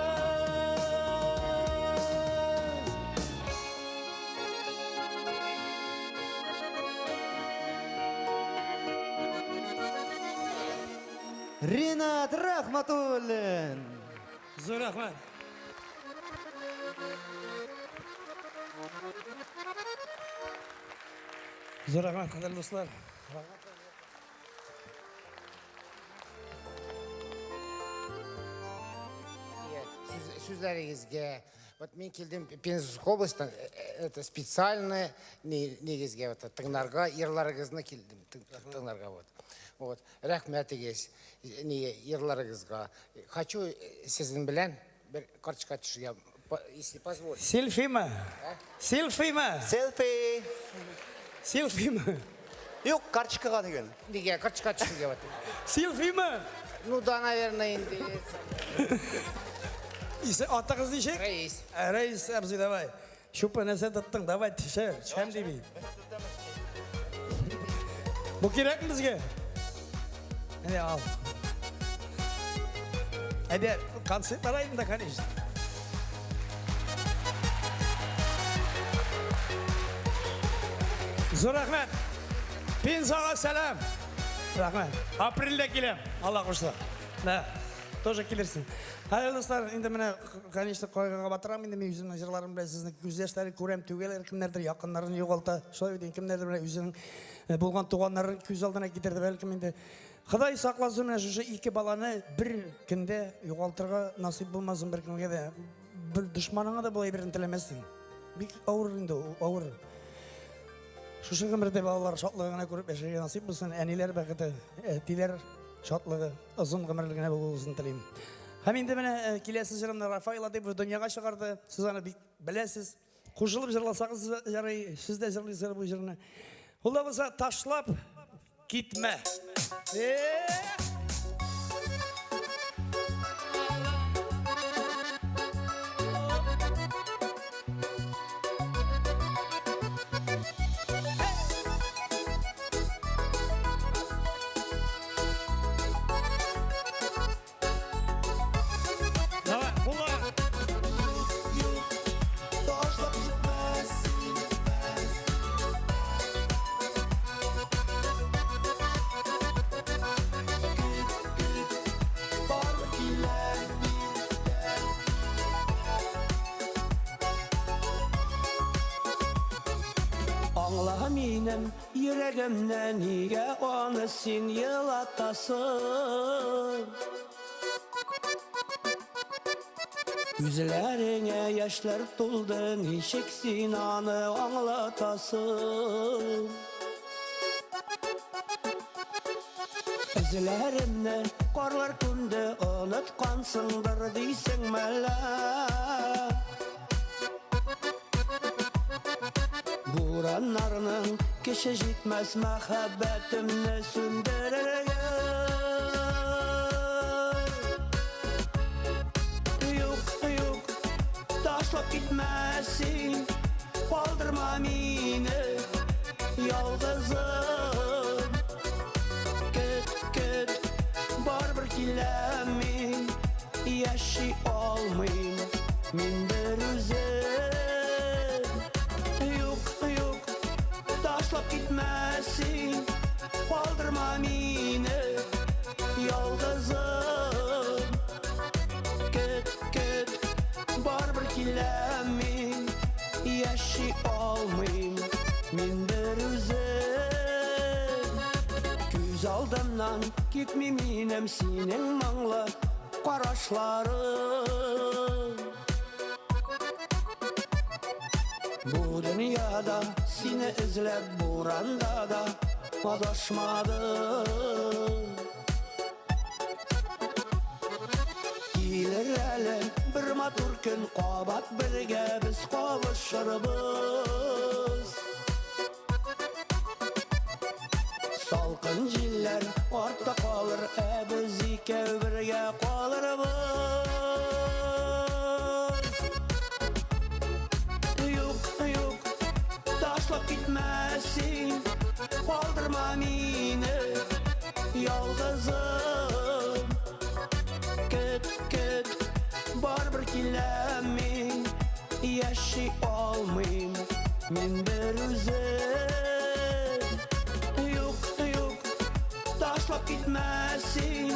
Ринат Рахматуллин. Зур рәхмәт. Зур рәхмәт, кадерле дуслар. Сүзләрегезгә. Вот мин килдем Пензенской областьтан, это специально нигезгә вот тыңларга, йырларыгызны килдем тыңларга вот. Вот, рәхмәтегез не йырларыгызга. Хочу сезнең белән бер карточка төшергә, если позволите. Селфиме? Селфиме? Селфи. Селфиме? Юк, карточкага дигән. Нигә карточка төшергә вот. Селфиме? Ну да, наверное, инде. Исе атыгыз ничек? Рәис. Рәис абзый, давай. Чупа нәрсә тоттың, давай төшер, төшәм диби. Бу кирәкме безгә? Әйдә ал. Әйдә, концерт барайым да, конечно. Зур рәхмәт. Пензага сәлам. Рәхмәт. Апрельдә киләм, Алла кушса. Да, тоже килерсең. Хәерле дуслар, инде менә, конечно, кайгыга батырам инде мин үземнең җырларым белән сезнең күз яшьләрен күрәм түгел, кемнәрдер якыннарын югалта. Шулай бит, кемнәрдер менә үзенең булган туганнарын күз алдына китерде, бәлкем инде. Ходай сакласын, менә шушы ике баланы бер көндә югалтырга насыйп булмасын бер кемгә дә. Бер дошманыңа да болай берен теләмәссең. Бик авыр инде, авыр. Шушы гомердә балалар шатлыгы гына күреп яшәргә насыйп булсын. Әниләр бәхете, әтиләр шатлыгы, озын гомерле генә булуыгызны телим. Һәм инде менә киләсе җырымны Рафаил Латыйпов дөньяга чыгарды. Сез аны бик беләсез. Кушылып җырласагыз ярый, сез дә җырлыйсыз бу җырны. Ул да булса ташлап китмә. Э! минем йөрәгемне, нигә аны син елатасың? Күзләреңә яшьләр тулды, ничек син аны аңлатасың? Эзләремне карлар күмде, оныткансыңдыр дисең мәллә? Бураннарның кеше җитмәс мәхәббәтемне сүндерергә. Юк, юк, ташлап китмә син, калдырма мине ялгызым. Көт, көт, барыбер киләм мин, яши алмыйм мин берүзем. Юк, юк, ташлап китмә син, калдырма мине ялгызым. Көт, көт, барыбер киләм мин, яши алмыйм мин берүзем. Күз алдымнан китми минем синең моңлы карашларың. Бу дөньяда сине эзләп буранда да адашмадым. Килер әле бер матур көн, кабат бергә без кавышырбыз. Салкын җилләр артта калыр, ә без икәү бергә калырбыз. Юк, юк, ташлап китмә син, калдырма мине ялгызым. Көт, көт, барыбер киләм мин, яши алмыйм мин берүзем. Юк, юк, ташлап китмә син,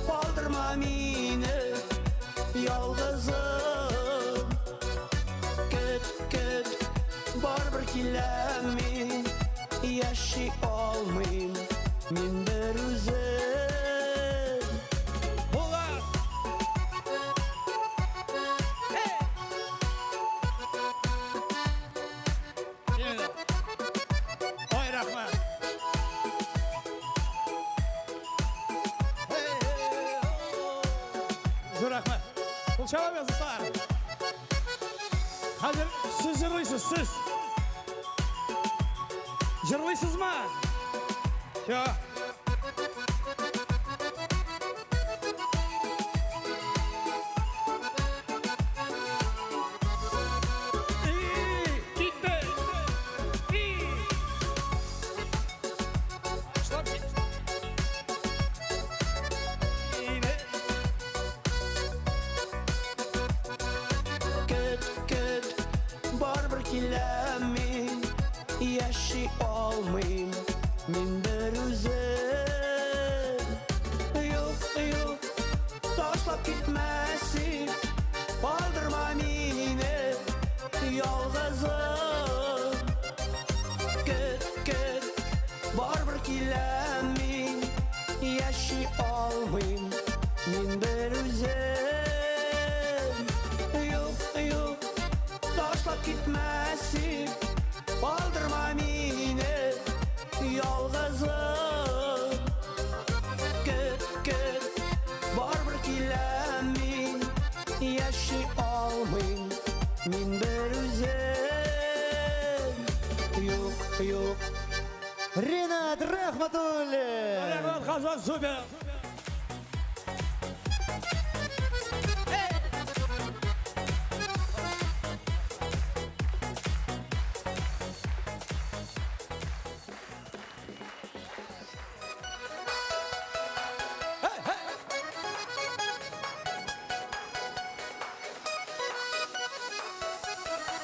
калдырма мине ялгызым. Көт, көт, барыбер киләм мин, яши алмыйм мин берүзем. Булат! Hey! Именно. Ой, рәхмәт. Hey, hey, oh. Зур рәхмәт. Кул чабабыз, дуслар. Хәзер сез җырлыйсыз, сез. Җырлыйсызмы? Все. Китте. И. Башлап кит. Ине. Көт, көт, барыбер киләм мин, яши алмыйм мин берүзем. Юк, юк, ташлап китмә син, калдырма мине ялгызым. Көт, көт, барыбер киләм мин, яши алмыйм мин берүзем. Юк, юк, ташлап китмә син, калдырма мине ялгызым. Көт, көт, барыбер киләм мин, яши алмыйм мин берүзем. Юк, юк. Ринат Рахматуллин! Рәхмәт, Казан, супер.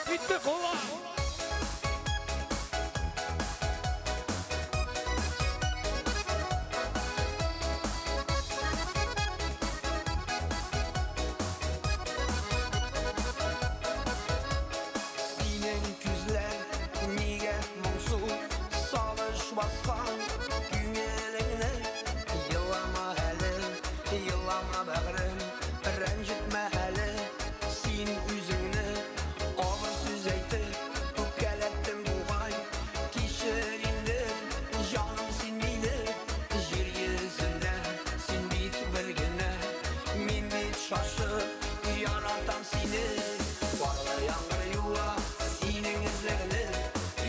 Китте, кулла. Синең күзләр нигә моңсу? баскан күңелеңне. Елама әле, елама бәгърем, рәнҗетмә әле син үзеңне. Авыр сүз әйтеп, үпкәләттем бугай. Кичер инде, җаным, син мине. Җир йөзендә син бит бер генә. Мин бит шашып яратам сине. Карлы яңгыр юа синең эзләрне.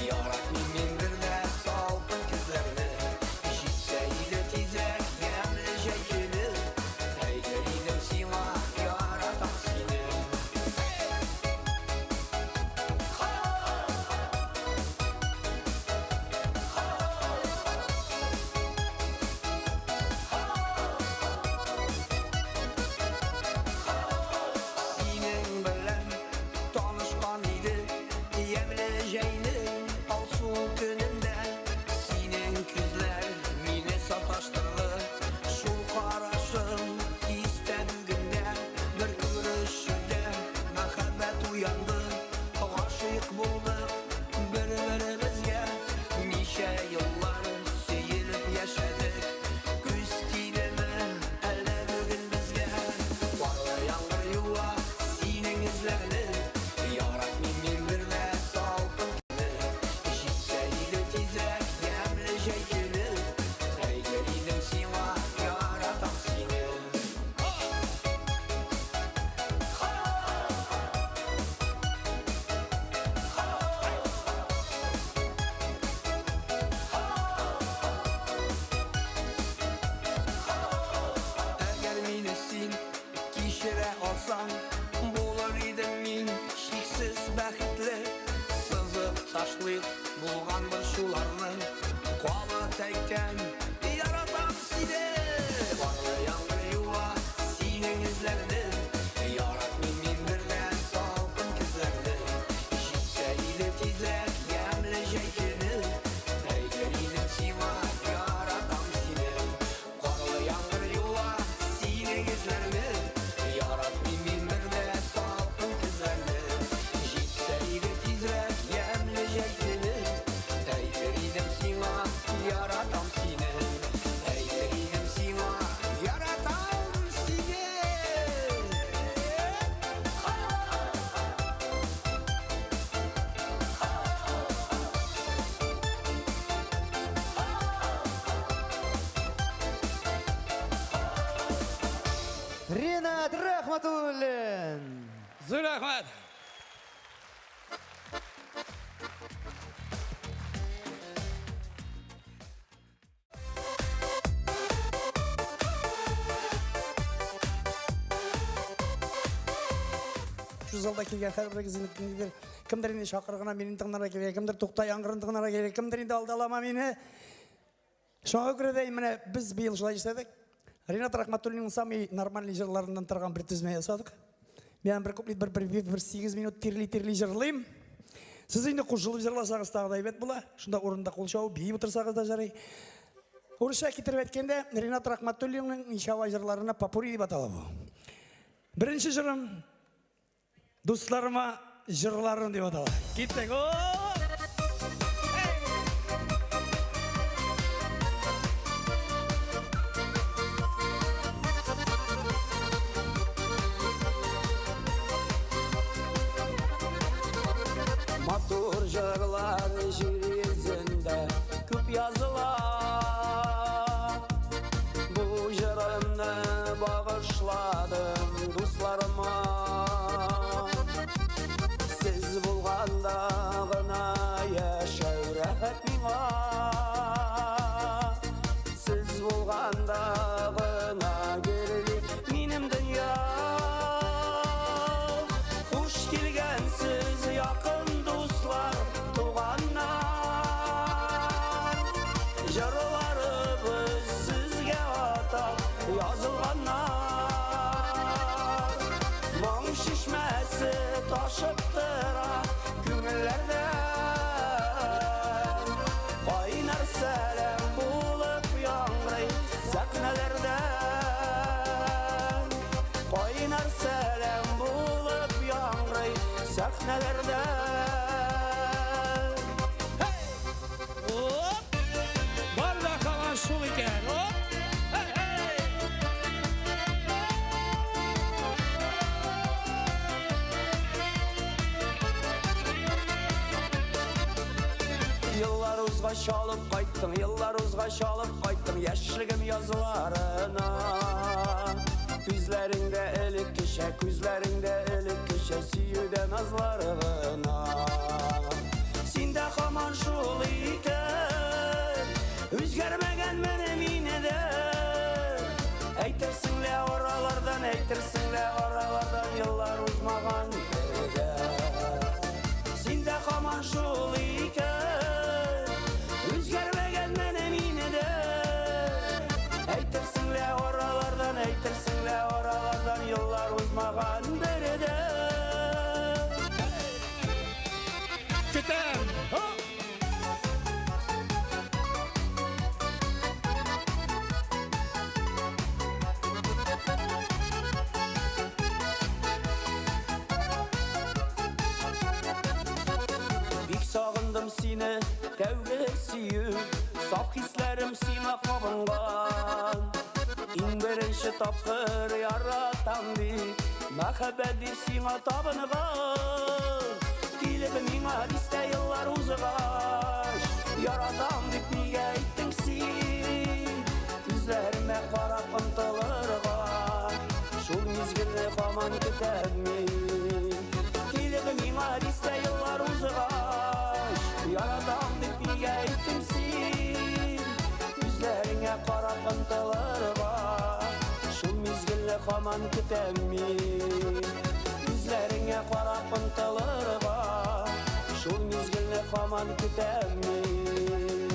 Яратмыйм мин бер дә салкын көзләрне. Җитсә иде тизрәк ямьле җәй көне. Әйтер идем сиңа, яратам сине. Синең белән танышкан идек ямьле җәйнең алсу көнендә. Синең күзләр мине саташтырды. Шул карашың истә бүген дә. Бер күрешүдә мәхәббәт уянды. Гашыйк булдык бер-беребезгә. Ничә еллар сөелеп яшәдек. Күз тидеме әллә бүген безгә? Карлы яңгыр юа синең эзләрне. Яратмыйм мин бер дә салкын көнне. Җитсә иде тизрәк ямьле җәй көне. Әйтер идем сиңа, яратам сине. Әгәр мине син кичерә алсаң, булыр идем мин чиксез бәхетле. Сызып ташлыйк булган борчуларны. Кабат әйтәм, яратам сине. Карлы яңгыр юа синең эзләрне. Яратмыйм мин бер дә салкын көзләрне. Җитсә иде тизрәк ямьле җәй көне. Әйтер идем сиңа, яратам сине. Карлы яңгыр юа синең эзләрне. Яратмыйм мин бер дә салкын көзләрне. Җитсә иде тизрәк ямьле җәй көне. Әйтер идем сиңа, яратам сине. Әйтер идем сиңа, яратам сине. Ринат Рахматуллин! Зур рәхмәт! Шу залда килгән һәрберегез инде кемдер, кемдер инде чакыргына мине тыңларга килгән, кемдер тукта яңгырын тыңларга килгән, кемдер инде алдалама мине. Шуңа күрә дә менә без быел шулай эшләдек. Ринат Рахматуллинның самый нормальный җырларыннан торган бер тезмә ясадык. Мин бер куплет, бер припев, бер 8 минут тирли-тирли җырлыйм. Сез инде кушылып җырласагыз тагы да әйбәт була. Шунда урында кул чабып, биеп утырсагыз да жарый. Урысча китереп әйткәндә, Ринат Рахматуллинның Ничава җырларына попурри дип атала бу. Беренче җырым Дусларыма җырларым дип атала. Киттек. Матур җырлар җир йөзендә күп языла. Бу җырымны багышладым дусларыма. Сез булганда гына яшәү рәхәт миңа. Сез булганда гына гөрли минем дөнья. Хуш килгәнсез, якын дуслар, туганнар. Җырларыбыз сезгә атап язылганнар. Моң чишмәсе ташып тора күңелләрдә. Кайнар сәлам булып яңгырый сәхнәләрдә. Кайнар сәлам булып яңгырый сәхнәләрдә. Оп! узгач алып кайттың, еллар узгач алып кайттың яшьлегем язларына. Күзләреңдә элеккечә, күзләреңдә элеккечә сөюдә назлар гына. Син дә һаман шул икән, үзгәрмәгәнмен мине дә. Әйтерсең лә аралардан, әйтерсең лә аралардан еллар узмаган бергә. Син дә һаман шул икән, үзгәрмәгәнмен мине дә. Әйтерсең лә аралардан, әйтерсең лә аралардан еллар узмаган бергә. Көтәм! Һо! Бик сагындым сине, тәүге сөю, саф хисләрем сиңа кабынган. Иң беренче тапкыр яратам дип, мәхәббәт дип сиңа табынган. Килеп миңа дистә еллар узгач, яратам дип нигә әйттең син? Күзләремә карап омтылырга, шул мизгелне һаман көтәм мин. Килеп миңа дистә еллар узгач, яратам дип нигә әйттең син? Күзләреңә карап омтылырга, шул мизгелне һаман көтәм мин. Күзләреңә карап омтылырга, шул мизгелне һаман көтәм мин.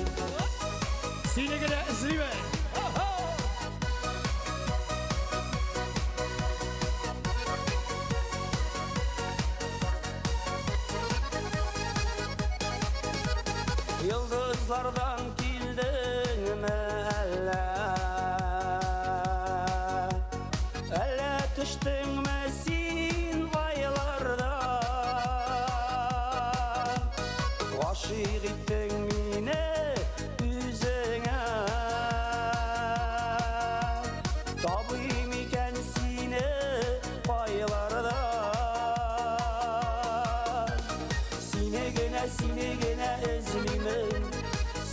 Сине генә эзлимен. Һо-һо! Йолдызлардан килдеңме әллә? Әллә төштеңме син айлардан? Гашыйк иттең мине үзеңә. Табыйм икән сине кайлардан? Сине генә, сине генә эзлимен.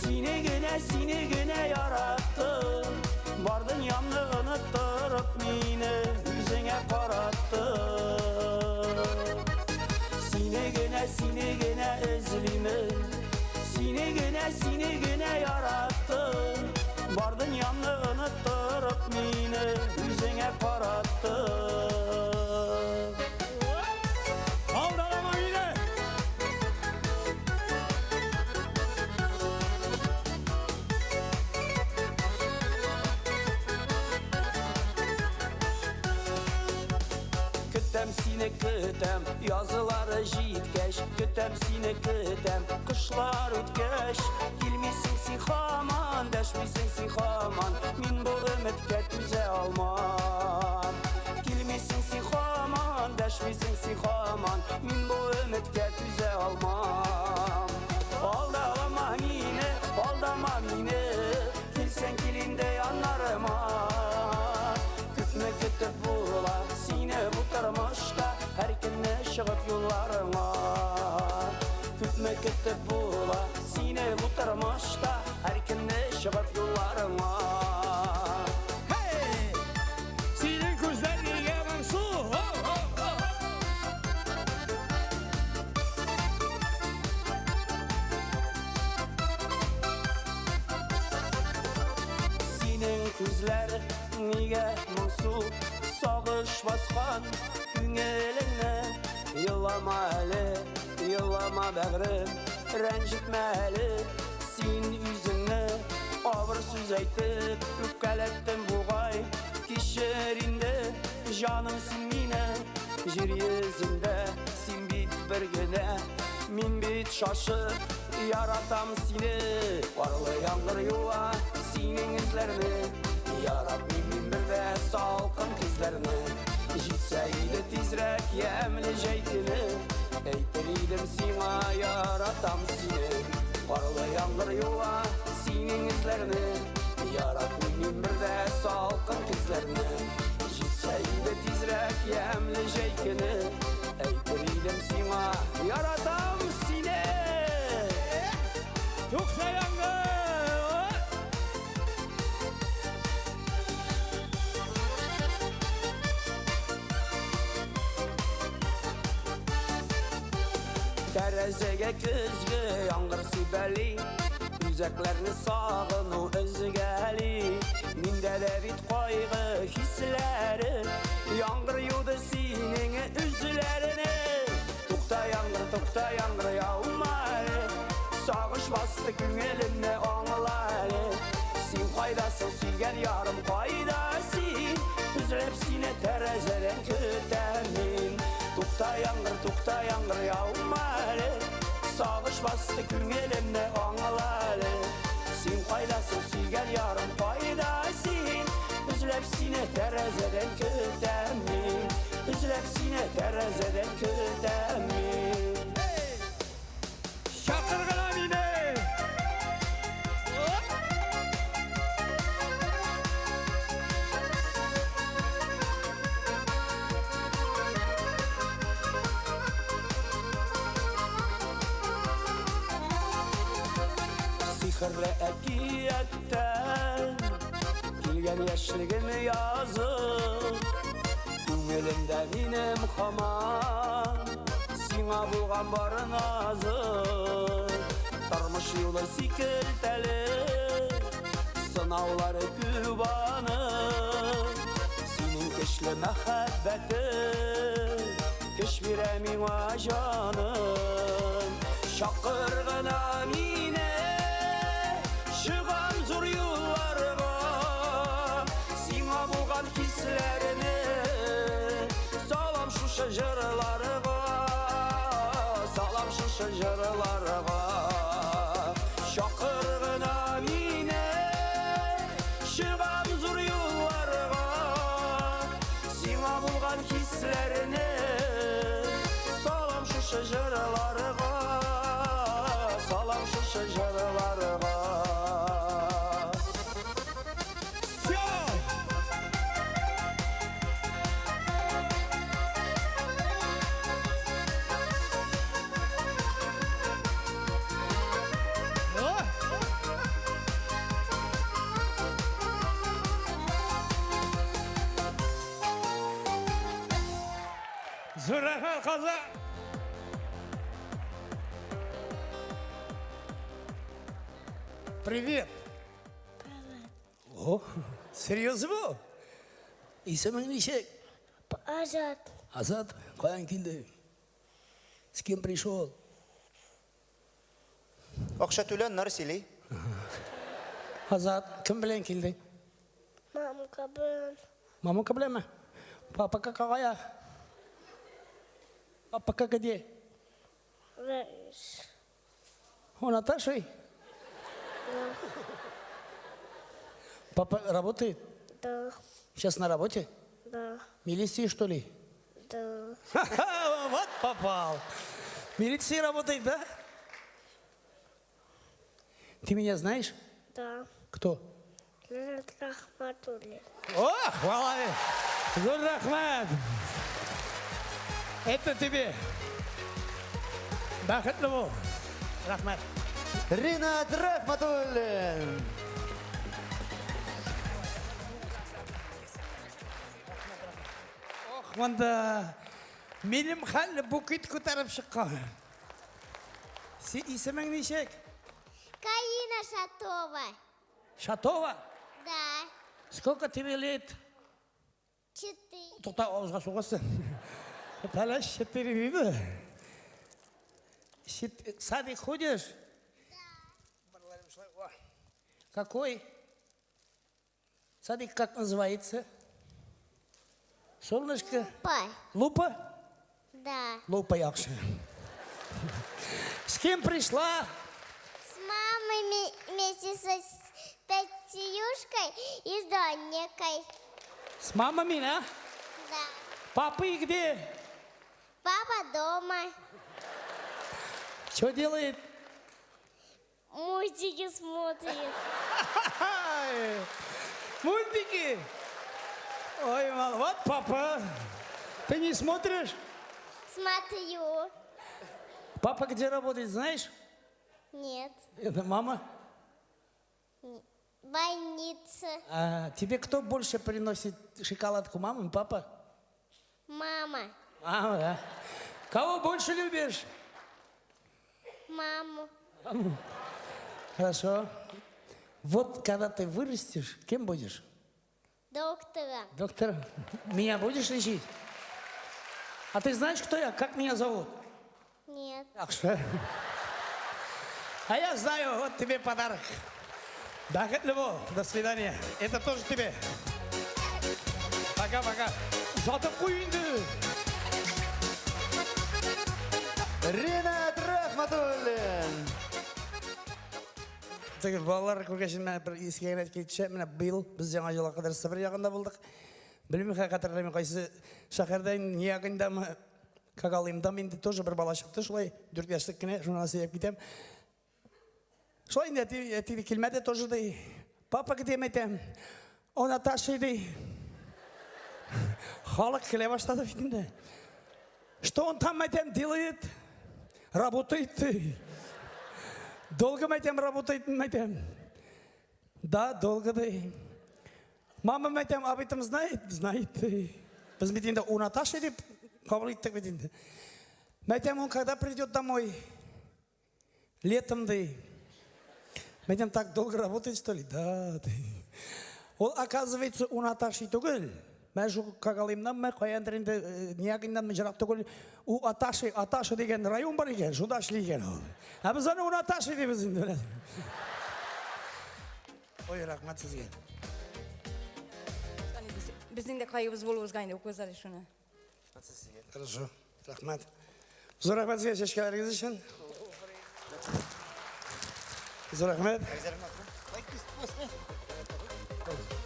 Сине генә, сине генә яраттым. Бар дөньямны оныттырып мине үзеңә караттым. Сине генә, сине генә эзлимен. Сине генә, сине генә яраттым. Бар дөньямны оныттырып мине үзеңә караттым. Алдалама мине! Көтәм сине, көтәм, язлары җиткәч, көтәм сине, көтәм, кышлар үткәч, килмисең син һаман, дәшмисең син һаман, мин бу өметкә түзә алмам. Килмисең син һаман, дәшмисең син һаман, мин бу өметкә түзә алмам. Алдама мине, алдама мине, килсәң кил инде яннарыма. Күпме көтеп була сине бу тормышта, һәр көнне чыгып юлларыңа. Күпме көтеп була сине бу тормышта, һәр көнне чыгып юлларыңа. Hey! Синең күзләр нигә моңсу? Һо-һо-һо! Синең күзләр нигә моңсу, сагыш баскан күңелеңне. Елама әле, елама бәгърем, рәнҗетмә әле син үзеңне. Авыр сүз әйтеп үпкәләттем бугай, кичер инде җаным син мине. Җир йөзендә син бит бер генә, мин бит шашып яратам сине. Карлы яңгыр юа синең эзләрне, яратмыйм мин бер дә салкын көзләрне. Җитсә иде тизрәк ямьле җәй көне, әйтер идем сиңа яратам сине. Карлы яңгыр юа синең эзләрне, яратмыйм мин бер дә салкын көзләрне. Җитсә иде тизрәк ямьле җәй көне, әйтер идем сиңа яратам сине. Тукта. Тәрәзәгә көзге яңгыр сибәли, Үзәкләрне сагыну өзгәли. Миндә дә бит кайгы хисләре, Яңгыр юды синең үзләрне. Тукта, яңгыр, тукта, яңгыр, яума әле, Сагыш басты күңелемне, аңла әле. Син кайдасың, сөйгән ярым, кайда син? Өзелеп сине тәрәзәдән көтәм мин. Тукта, яңгыр, тукта, яңгыр, яума әле, Сагыш басты күңелемне, аңла әле. Син кайдасың, сөйгән ярым, кайда син? Өзләп сине тәрәзәдән көтәм мин. Өзләп сине тәрәзәдән көтәм мин. Чакыр гына мине! Сихерле әкияттән килгән яшьлегем язы, Күңелемдә минем һаман сиңа булган бар назы. Тормыш юлы сикелтәле, сынаулары күп аның. Синең көчле мәхәббәтең көч бирә миңа, җаным. Чакыр гына мине, чыгам зур юлларга, Сиңа булган хисләрне салам шушы җырларга, Салам шушы җырларга. Чакыр гына мине, чыгам зур юлларга, Сиңа булган хисләрне салам шушы җырларга, Салам шушы җырларга. Все! О! Зур рәхмәт, Казан! Привет! О, серьезно? Исемең ничек? Азат. Азат, каян килдең? С кем пришел? Акча түлә, аннары сөйли. Азат, кем белән килдең? Мамка белән. Мамка беләнме? Папа какая? Папа как где? Весь. У Наташей? Папа работает? Да. Сейчас на работе? Да. Милиции, что ли? Да. Ха-ха, вот попал. Милиции работает, да? Ты меня знаешь? Да. Кто? Ренат Рахматуллин. О, хвала! Зур рәхмәт! Это тебе. Бәхетле бул. Рәхмәт. Ринат Рахматуллин. Ох, монда минем хәлле букет күтәреп чыккан. Син исемең ничек? Карина Шатова. Шатова? Да. Сколько тебе лет? 4. Тукта, авызга сугасың. Талаш 4 диде. Садик ходишь? Да. Какой? Садик как называется? Солнышко? Па. Лупа? Да. Лупа яхшы. С кем пришла? С мамой вместе со Татьюшкой и с Доникой. С мамами, да? Да. Папы где? Папа дома. Что делает? Мультики смотрит. Ай, мультики? Ой, вот папа. Ты не смотришь? Смотрю. Папа где работает, знаешь? Нет. Это мама. Больница. А тебе кто больше приносит шоколадку, мама, папа? Мама. Мама, да. Кого больше любишь? Маму. Хорошо. Вот когда ты вырастешь, кем будешь? Доктора. Доктор, меня будешь лечить? А ты знаешь, кто я? Как меня зовут? Нет. Ах, что? А я знаю, вот тебе подарок. Бәхетле бул. До свидания. Это тоже тебе. Пока-пока. Озатып куй инде. Ринат Рахматуллин. Теге балалар күргәч менә бер искә генә килеп төшә. Менә быел без Яңа елга кадәр Себер ягында булдык. Белмим, хәтерләмим, кайсы шәһәрдә, ни ягындамы, Когалымдамы инде тоже бер бала чыкты шулай, 4 яшьлек кенә, шуны сөйләп китәм. Шулай инде әти, әти килмәде тоже ди. Папа где әйтәм? У Наташи ди. Халык көлә башлады бит инде. Что он там, әйтәм, делает? Работает. Ди. Долго, әйтәм, работает, әйтәм. Да, долго ди. Мама, әйтәм, об этом знает? Знает. Ди. Без бит инде у Наташи дип кабул иттек бит инде. Әйтәм, он когда придет домой? Летом, ди. Әйтәм, так долго работает, что ли? Да, ди. Ул, оказывается, у Наташи түгел. Менә шул Когалымнанмы, каяндыр инде, Ниягиннанмы, ерак түгел. У Аташи, Аташа дигән район бар икән, шунда эшли икән ул. Ә без аны у Наташи дибез инде. Ой, рәхмәт сезгә. Безнең дә кайгыбыз булуыбызга инде укыгыз әле шуны. Хорошо, рәхмәт. Зур рәхмәт сезгә чәчкәләрегез өчен. Зур рәхмәт.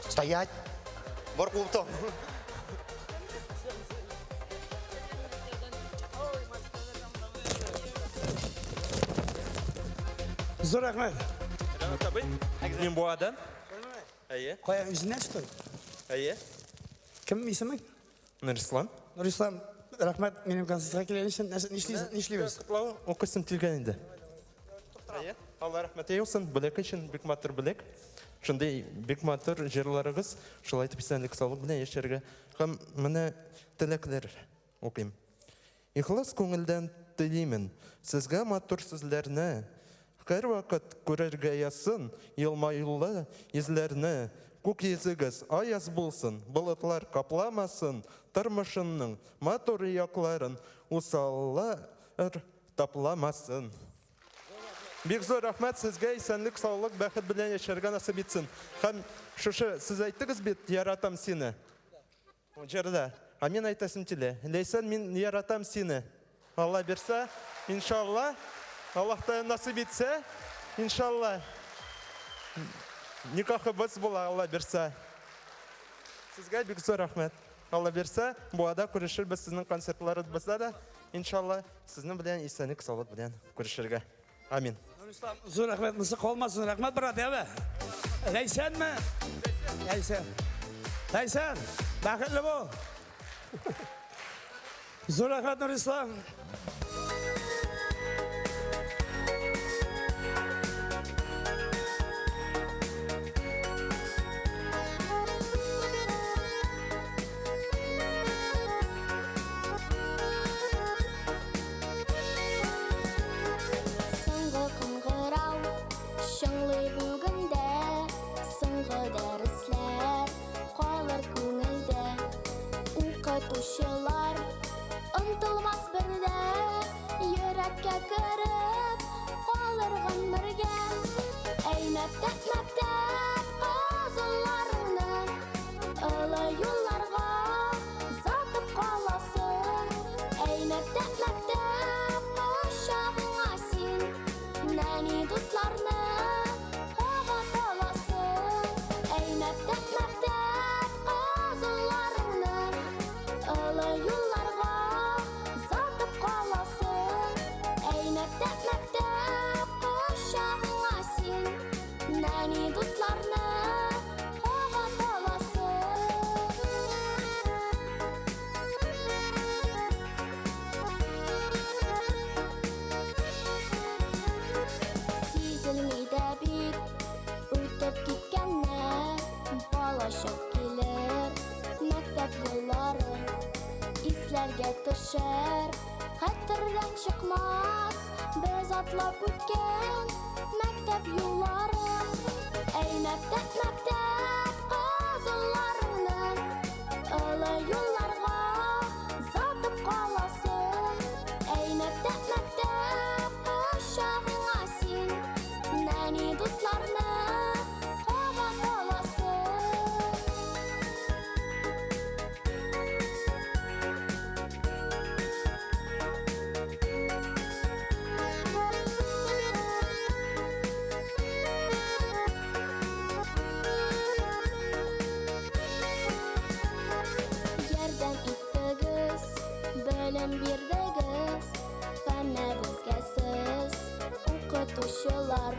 Стоять. Бар куып тор. Зур рәхмәт. Ренат абый, мин Буадан. Әйе. Кая үзеннән что ли? Әйе. Кем исемең? Нурислам. Нурислам, рәхмәт минем концертка килгән өчен. Нәрсә нишлибез? Нишлибез? Котлау укыйсым килгән инде. Әйе. Алла рәхмәте яусын. Бүләк өчен бик матур бүләк. Шундый бик матур җырларыгыз, шулай итеп исәнлек саулык белән яшәргә һәм менә теләкләр укыйм. Ихлас күңелдән телимен сезгә матур сүзләрне, һәрвакыт күрергә язсын елмаюлы йөзләрне. Күк йөзегез аяз булсын, болытлар капламасын, тормышыңның матур якларын усаллар тапламасын. Бик зур рәхмәт сезгә, исәнлек, саулык, бәхет белән яшәргә насыйп итсен. Һәм шушы сез әйттегез бит, яратам сине. Җырда. А мин әйтәсем килә. Ләйсән, мин яратам сине. Алла бирсә, иншалла, Аллаһ Тәгалә насыйп итсә, иншалла, никахыбыз була, Алла бирсә. Сезгә бик зур рәхмәт. Алла бирсә, Буада күрешербез сезнең концертларыбызда да, иншалла, сезнең белән исәнлек, саулык белән күрешергә. Амин. Нурислам, зур рәхмәт, монысы калмасын. Рәхмәт, брат, яме. Ләйсәнме? Ләйсән. Ләйсән, бәхетле бул. Зур рәхмәт, Нурислам. Соңгы кыңгырау чыңлый бүген дә, соңгы дәресләр калыр күңелдә. Укытучылар онтылмас бер дә, йөрәккә кереп калыр гомергә. Әй, мәктәп, мәктәп, кызылларыңны олы юлларга озатып каласың. Әй, мәктәп, мәктәп, кочагыңа син нәни дусларны кабат аласың. Әй, мәктәп, мәктәп, кызылларыңны олы юлларга озатып каласың. Әй, мәктәп, мәктәп, кочагыңа син нәни дусларны кабат аласың. Сизелми дә бит үтеп киткәннәр, балачак килер, мәктәп еллары исләргә төшәр, хәтердән чыкмас. Без атлап үткән мәктәп юлларын. Әй, мәктәп, мәктәп, кызылларыңны Олы юлларга озатып каласың. Әй, мәктәп, мәктәп, кочагыңа син Нәни дусларны кабат аласың. Ярдәм иттегез, белем бирдегез, һәммәбезгә сез, укытучылар.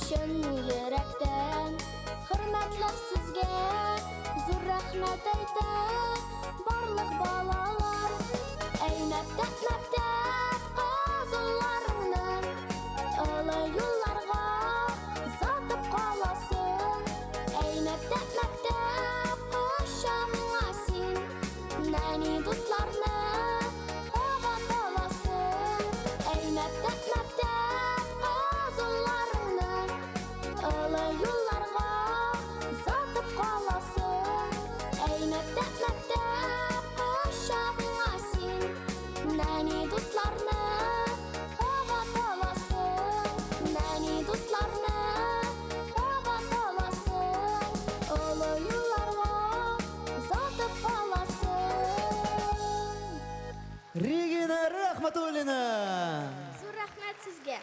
Чын йөрәктән хөрмәтләп сезгә зур рәхмәт әйтә барлык балалар. Әй, мәктәп, мәктәп, кызылларыңны олы юлларга озатып каласың. Әй, мәктәп, мәктәп, кочагыңа син нәни дусларны кабат аласың. Әй, мәктәп, мәктәп, кызылларыңны олы юлларга озатып каласың. Әй, мәктәп, мәктәп, кочагыңа син нәни дусларны кабат аласың. Нәни дусларны кабат аласың. Олы юлларга озатып каласың. Регина Рахматуллина! Зур рәхмәт сезгә.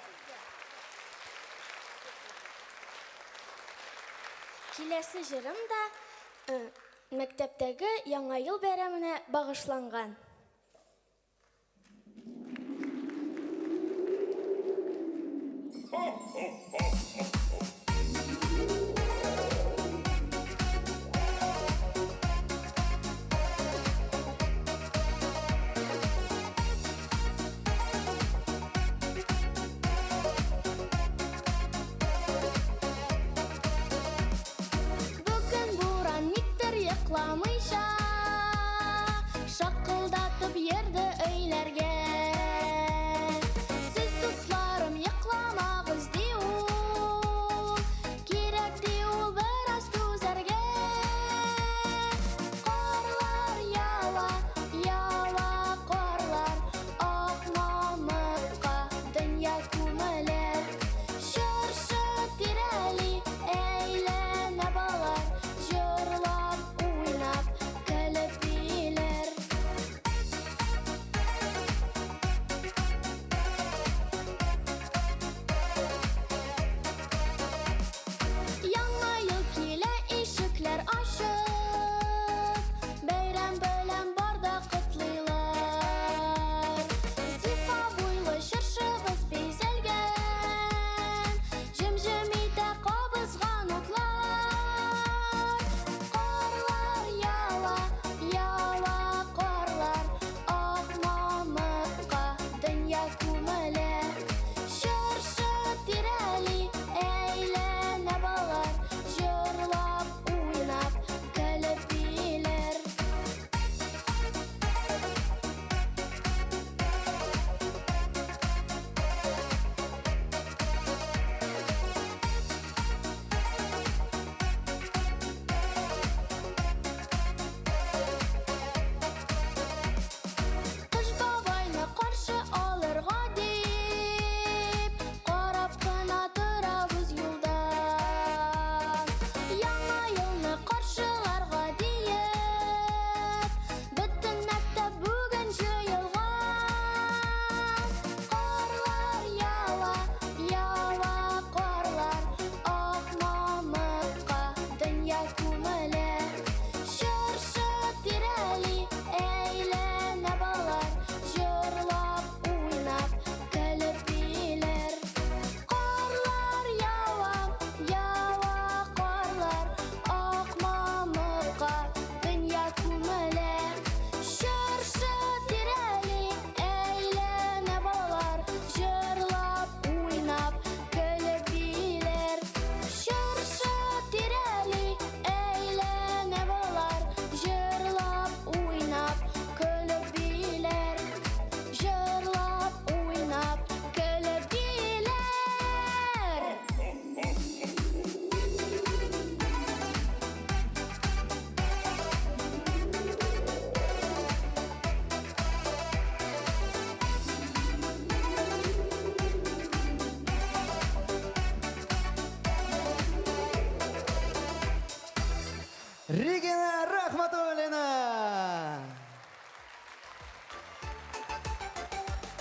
Киләсе җырым да мәктәптәге Яңа ел бәйрәменә багышланган. Бүген буран никтер йокламыйча Шакылдатып йөрде өйләргә. Сез, дусларым, йокламагыз, ди ул. Кирәк, ди ул, бераз түзәргә. Карлар ява, ява карлар, Ак мамыкка дөнья күмелә. Чыршы тирәли әйләнә балалар, Җырлап, уйнап, көлеп бииләр.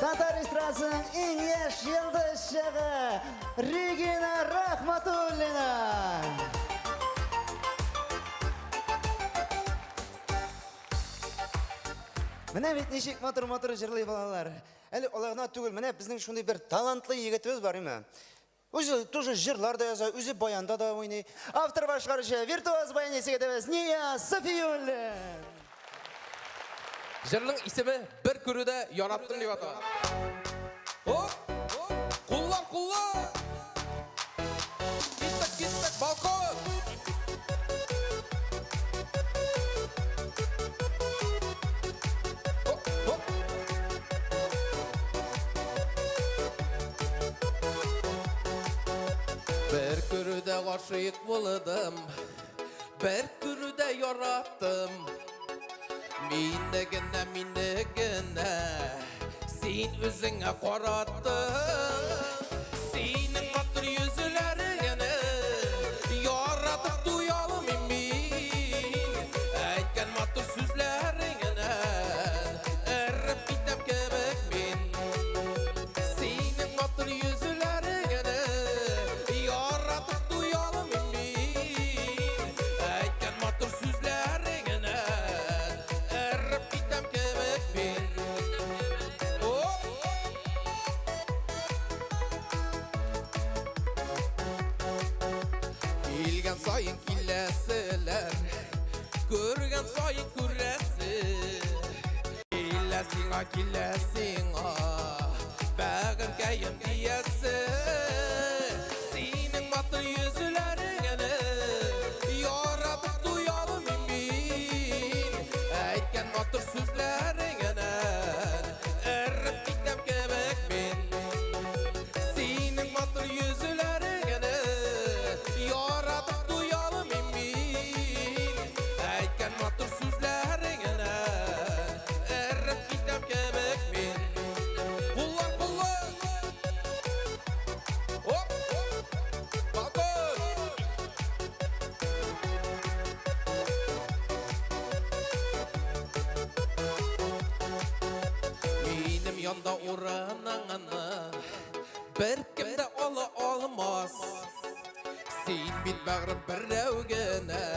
Татар эстрадасының иң яшь йолдызчыгы Регина Рахматуллина. Менә бит ничек матур-матур җырлый балалар. Әле алай гына түгел, менә безнең шундый бер талантлы егетебез бар име. Үзе тоже җырлар да яза, үзе баянда да уйный. Автор башкаручы, виртуоз баянист егетебез Нияз Сафиуллин. Җырның исеме Бер күрүдә яраттым дип атала. Оп! Куллар, куллар! Киттек, киттек, балкон! Оп, оп! Бер күрүдә гашыйк булдым, бер күрүдә яраттым. Мине генә, мине генә син үзеңә караттың. Синең матур йөзләреңне яратып туя алмыйм мин. Әйткән матур сүзләреңнән эреп китәм кебек мин. Синең матур йөзләреңне яратып туя алмыйм мин. Әйткән матур сүзләреңнән эреп китәм кебек мин. Оп! Килгән саен киләселәр, күргән саен күрәсе. Килә сиңа, килә сиңа, бәгырькәем диясе. Синең матур йөзләреңне яратып туя алмыйм мин. Әйткән матур сүзләреңнән эреп китәм кебек мин. Синең матур йөзләреңне яратып туя алмыйм мин. Әйткән матур сүзләреңнән эреп китәм кебек мин. Куллар, куллар! Оп! Балкон! Минем янда урыныңны беркем дә ала алмас. Син бит бәгърем берәү генә,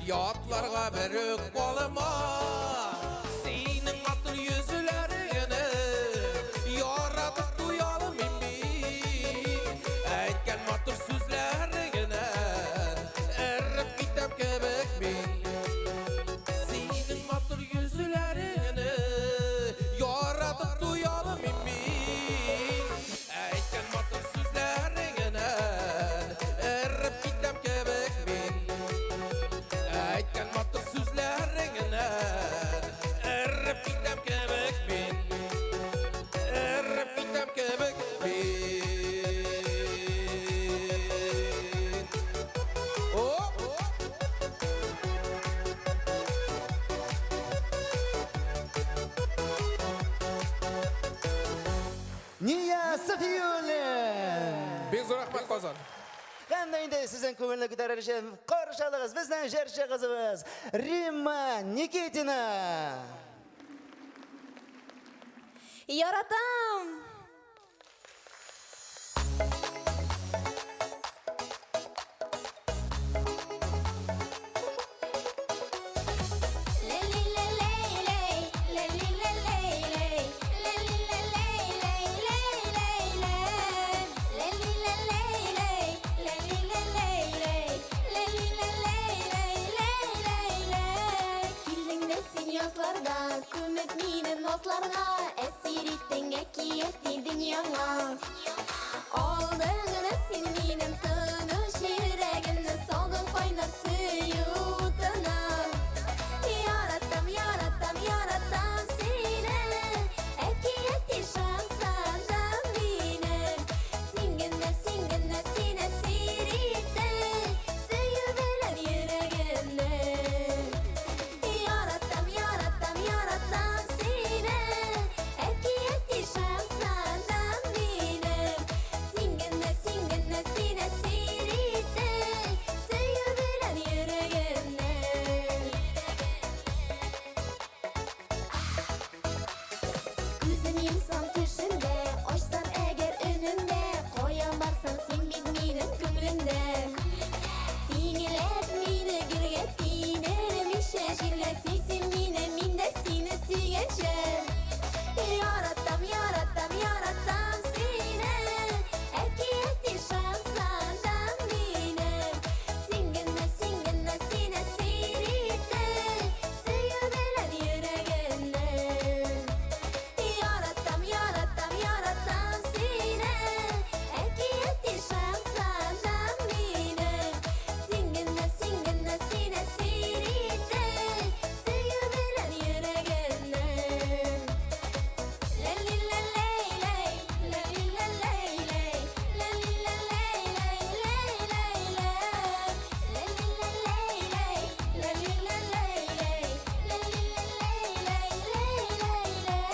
ятларга берүк калма. Синең матур йөзләреңне яратып туя алмыйм мин. Әйткән матур сүзләреңнән эреп китәм кебек мин. Синең матур йөзләреңне яратып туя алмыйм мин. Әйткән матур сүзләреңнән эреп китәм кебек мин. Әйткән матур сүзләреңнән эреп китәм кебек мин. Эреп китәм кебек мин. Оп! Нияз Сафиуллин. Бик зур рәхмәт, Казан. Һәм дә инде сезнең күңелне күтәрер өчен каршы алыгыз безнең җырчы кызыбыз Римма Никитина. Яратам! Килдең дә син язларда, күмеп мине назларга, әсир иттең әкияти дөньяңа. Алдың гына син минем тыныч йөрәгемне, салдың кайнар сөю утына. Яратам, яратам, яратам сине, әкияти шаһзадәм минем. Син генә, син генә, син әсир иттең, сөю белән йөрәгемне. Яратам, яратам, яратам сине, әкияти шаһзадәм минем. Син генә, син генә, син әсир иттең, сөю белән йөрәгемне. Күзен йомсам. Күңелемдә. Тиңләп мине гөлгә тидермичә җирлә сөй син мине, мин дә сине сөйгәнчә. Яратам, яратам, яратам сине, әкияти шаһзадәм минем. Син генә, син генә, син әсир иттең, сөю белән йөрәгемне. Яратам, яратам, яратам сине, әкияти шаһзадәм минем. Син генә, син генә, син әсир иттең, сөю белән йөрәгемне. Лә-ли-лә-ләй-ләй, лә-ли-лә-ләй-ләй, лә-ли-лә-ләй-ләй-ләй-ләй-лә. Лә-ли-лә-ләй-ләй, лә-ли-лә-ләй-ләй, лә-ли-лә-ләй-ләй-ләй-ләй.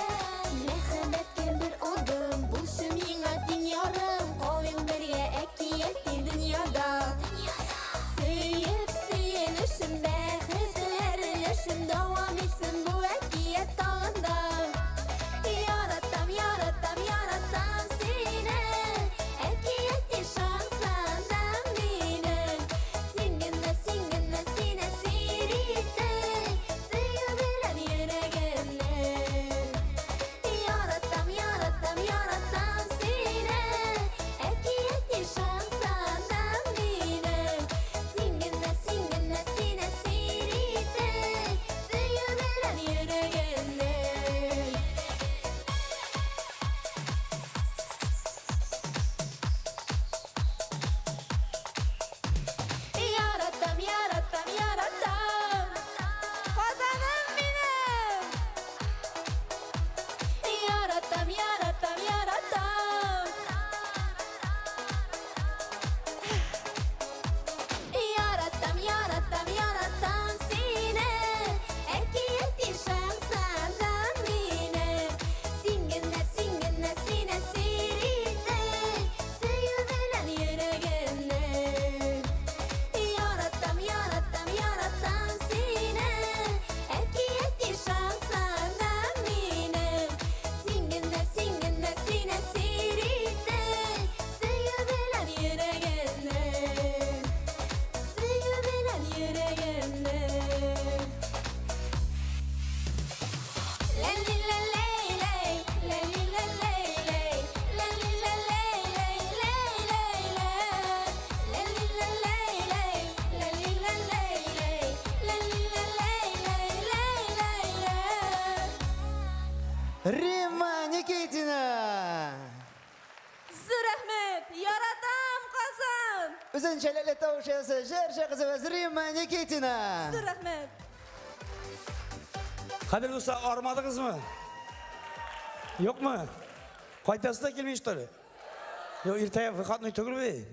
Мәхәббәткә бер адым, булчы миңа тиң ярым, калыйк бергә әкияти дөньяда. Сөеп сөенешем, бәхетләр өлешем, дәвам итсен бу әкият тагын да. Яратам, яратам, яратам сине, әкияти шаһзадәм минем. Син генә, син генә, син әсир иттең, сөю белән йөрәгемне. Яратам, яратам, яратам сине, әкияти шаһзадәм минем. Син генә, син генә, син әсир иттең, сөю белән йөрәгемне. Яратам, яратам, яратам, Казаным минем. Яратам, яратам, яратам. Яратам, яратам, яратам сине, әкияти шаһзадәм минем. Син генә, син генә, син әсир иттең, сөю белән йөрәгемне. Яратам, яратам, яратам сине, әкияти шаһзадәм минем. Син генә, син генә, син әсир иттең, сөю белән йөрәгемне. Сөю белән йөрәгемне. Лә-ли-лә-ләй-ләй, лә-ли-лә-ләй-ләй, лә-ли-лә-ләй-ләй-ләй-ләй-лә. Лә-ли-лә-ләй-ләй, лә-ли-лә-ләй-ләй, лә-ли-лә-ләй-ләй-ләй-ләй. Римма Никитина! Зур рәхмәт! Яратам Казан! Үзенчәлекле тавыш иясе җырчы кызыбыз Римма Никитина! Зур рәхмәт! Кадерле дуслар, армадыгызмы? Юкмы? Кайтасы да килми, что ли? Юк, иртәгә выходной түгел бит.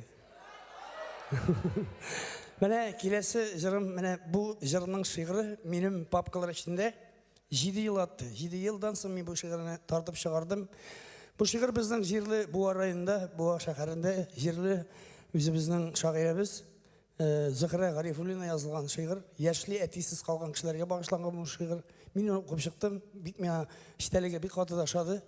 Менә киләсе җырым, менә бу җырның шигыре минем папкалар эчендә 7 ел атты. 7 елдан соң мин бу шигырьне тартып чыгардым. Бу шигырь безнең җирле Буа районында, Буа шәһәрендә җирле үзебезнең шагыйрәбез Зөһрә Гарифуллина язылган шигырь. Яшьли әтисез калган кешеләргә багышланган бу шигырь. Мин аны укып чыктым, бик миңа эчтәлеге бик каты да ошады.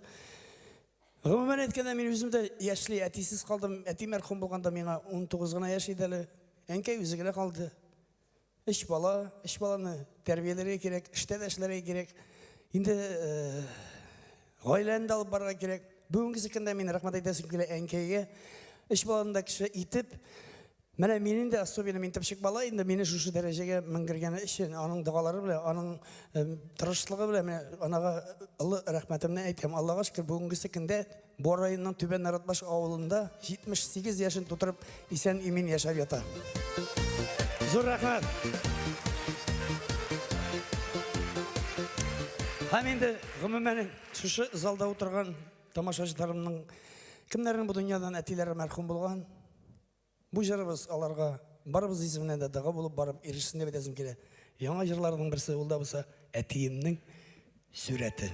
Гомумән әйткәндә, мин үзем дә яшьли әтисез калдым. Әти мәрхүм булганда миңа 19 гына яшь иде әле. Әнкәй үзе генә калды. Өч бала, өч баланы тәрбияләргә кирәк, эштә дә эшләргә кирәк. Инде гаиләне дә алып барырга кирәк. Бүгенгесе көндә мин рәхмәт әйтәсем килә әнкәйгә. Өч баланы да кеше итеп, менә мин инде особенно мин төпчек бала инде мине шушы дәрәҗәгә менгергәне өчен аның догалары белән, аның тырышлыгы белән менә анага олы рәхмәтемне әйтәм. Аллага шөкер, бүгенгесе көндә Буа районының Түбән Наратбаш авылында 78 яшен тутырып исән-имин яшәп ята. Зур рәхмәт. Һәм инде гомумән шушы залда утырган тамашачыларымның кемнәрнең бу дөньядан әтиләре мәрхүм булган, бу җырыбыз аларга барыбыз исеменнән дә дога булып барып ирешсен дип әйтәсем килә. Яңа җырларның берсе ул да булса әтиемнең сурәте.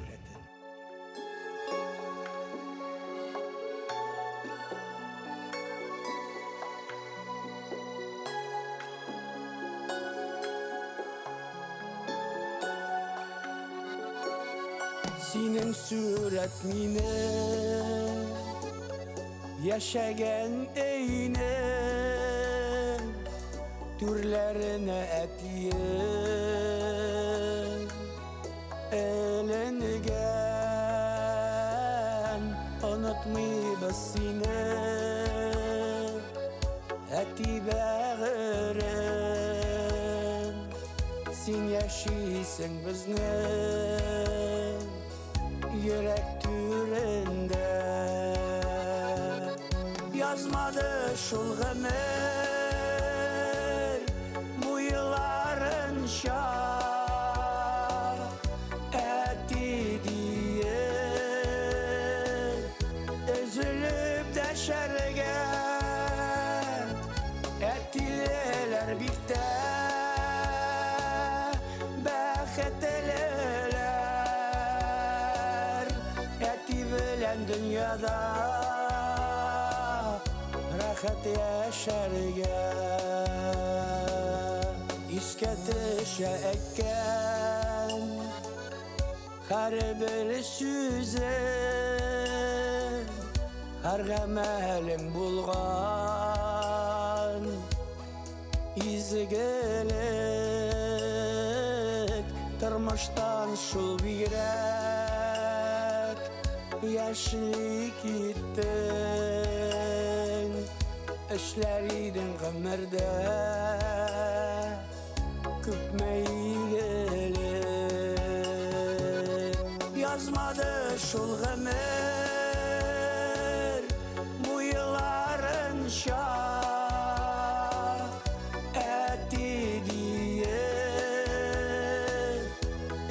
Синең сурәт минем яшәгән өйнең. Түрләренә әтием эленгән. Онытмыйбыз сине, әти бәгырем. Син яшисең безнең йөрәк түрендә. Язмады шул гомер буйларынча әти диеп өзелеп дәшәргә. Әтилеләр бик тә бәхетлеләр. Әти белән дөньяда рәхәт яшәргә. Искә төшә әйткән һәрбер сүзе, һәр гамәлең булган изгелек. Тормыштан шул бигрәк яшьли киттең, эшләр идең гомердә күпме игелек. Язмады шул гомер буйларынча әти диеп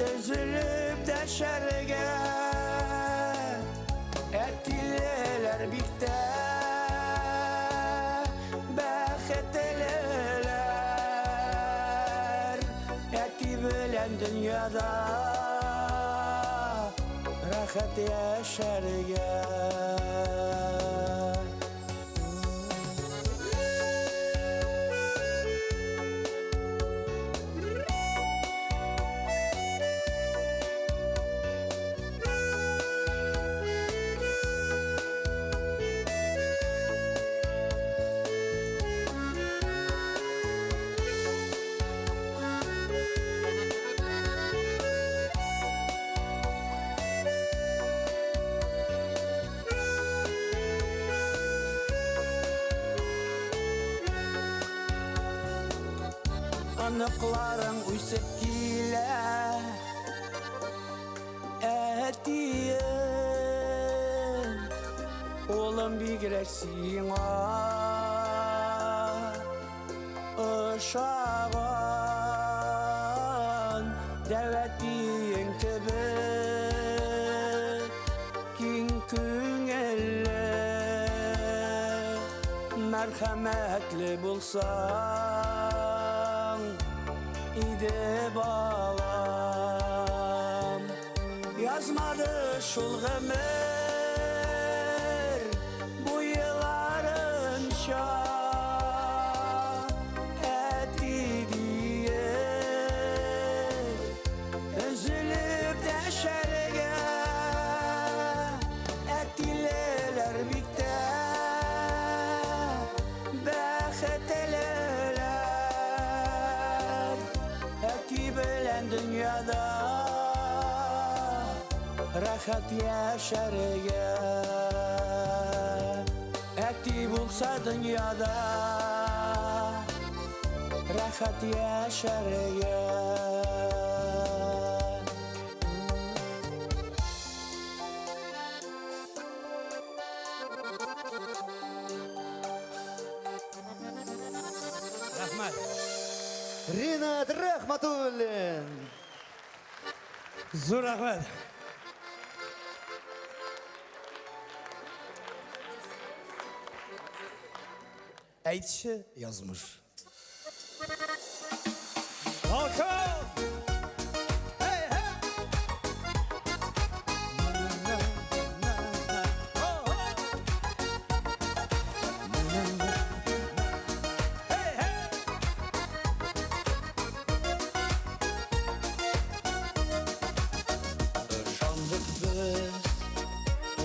өзелеп дәшәргә. Әтилеләр бик тә бәхетлеләр. Әти белән дөньяда рәхәт яшәргә. Оныкларың үсеп килә, әтием. Улым бигрәк сиңа ошаган, дәү әтиең кебек киң күңелле, мәрхәмәтле булсаң иде, балам. Язмады шул гомер буйларынча әти диеп өзелеп дәшәргә. Әтилеләр бик тә бәхетлеләр. Әти белән дөньяда рәхәт яшәргә. Әти булса дөньяда рәхәт яшәргә. Рәхмәт. Ринат Рахматуллин. Зур рәхмәт. Әйтче, язмыш. Welcome! Hey, hey! Na, na, na, na. Oh, oh. Na, na, na, na. Hey, hey! Ышандык без,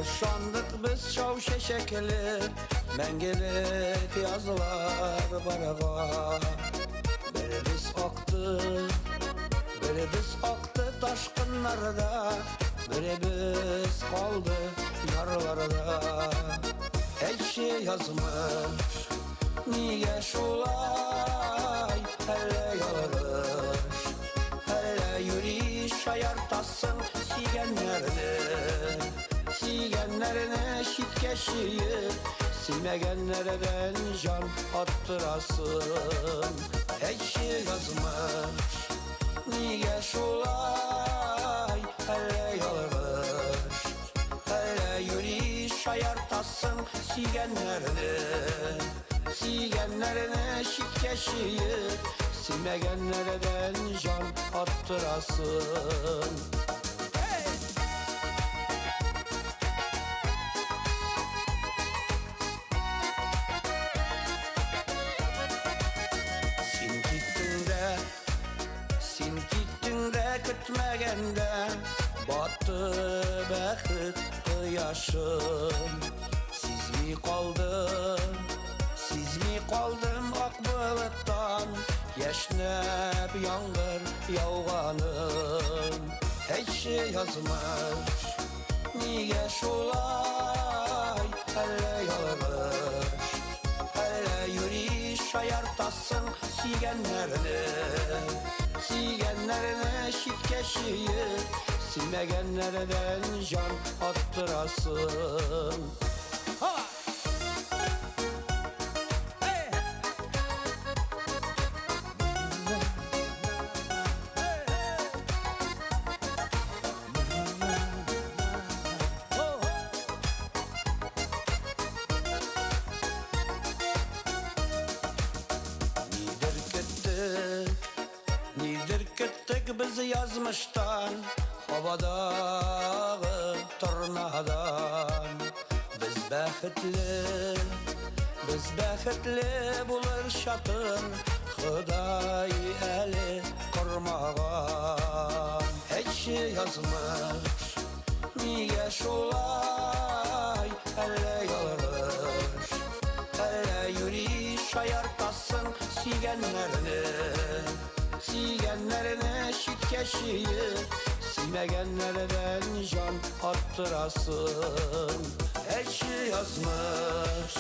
ышандык без шау чәчәкле мәңгелек язлар барга. батты. Беребез акты ташкыннарда, беребез калды ярларда. Әйтче, язмыш, нигә шулай? Әллә ялгыш, әллә юри шаяртасың сөйгәннәрне, сөйгәннәрне читкә чөеп, сөймәгәннәрдән җан аттырасың. Әйтче, язмыш, нигә шулай? Әллә ялгыш, әллә юри шаяртасың сөйгәннәрне, сөйгәннәрне читкә чөеп, сөймәгәннәрдән җан аттырасың. Син киттең дә, син киттең дә көтмәгәндә, батты бәхет кояшым. Сизми калдым, сизми калдым ак болыттан яшьнәп яңгыр яуганын. Әйтче, язмыш, нигә шулай? Әллә ялгыш, әллә юри шаяртасың сөйгәннәрне, сөйгәннәрне читкә чөеп, сөймәгәннәрдән җан аттырасың. Нидер көттек, нидер көттек без язмыштан, һавадагы торнадан. Без бәхетле, без бәхетле булыр чатыр Ходай әле кормаган. Әйтче, язмыш, нигә шулай? Әллә ялгыш, әллә юри шаяртасың сөйгәннәрне, сөйгәннәрне читкә чөеп, сөймәгәннәрдән җан аттырасың. Әйтче, язмыш,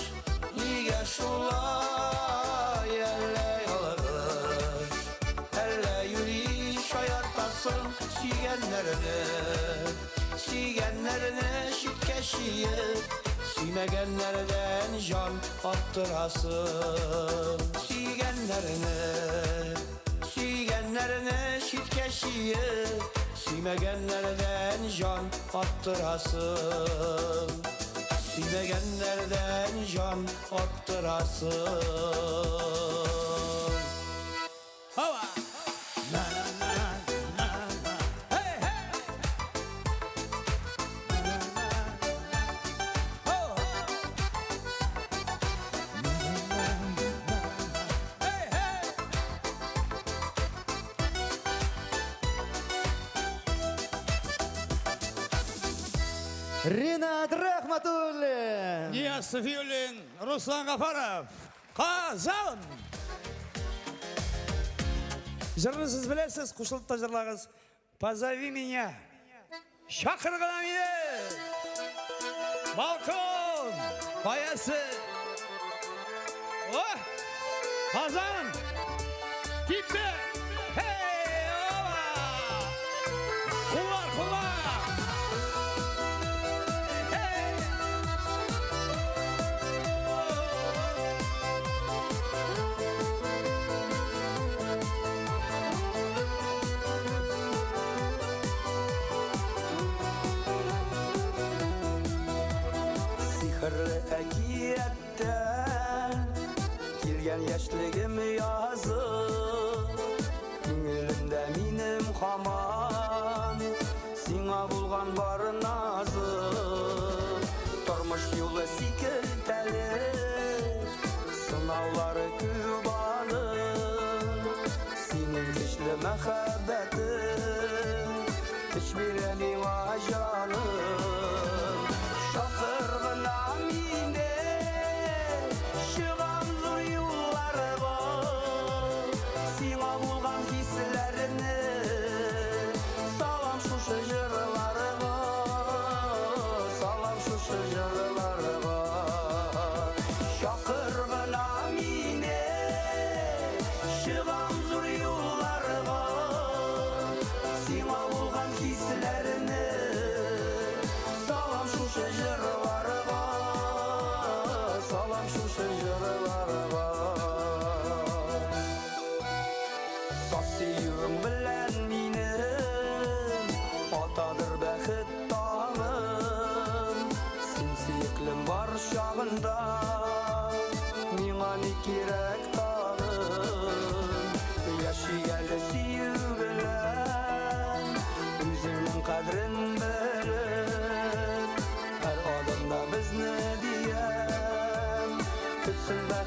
нигә шулай? Әллә ялгыш, әллә юри шаяртасың сөйгәннәрне, сөйгәннәрне читкә чөеп, сөймәгәннәрдән җан аттырасың. Сөйгәннәрне, сөйгәннәрне читкә чөеп, сөймәгәннәрдән җан аттырасың. Сөймәгәннәрдән җан аттырасың. Һава! Hey, hey! Ho! Hey, hey! Ринат Рахматуллин! Нияз Сафиуллин, Руслан Гафаров, Казан! Җырны сез беләсез, кушылып та җырлагыз. Позови меня. Чакыр гына мине. Балкон! Каясы? О! Казан! Китте! Hey! Ова! Куллар, куллар! Hey! Сихерле әкияттән килгән яшьлегем язы, күңелемдә минем һаман сиңа булган бар назы. Тормыш юлы сикәлтәле, сынаулары күп аның. Синең көчле мәхәббәтең көч бирә миңа, җаным. Чакыр гына мине, чыгам зур юлларга.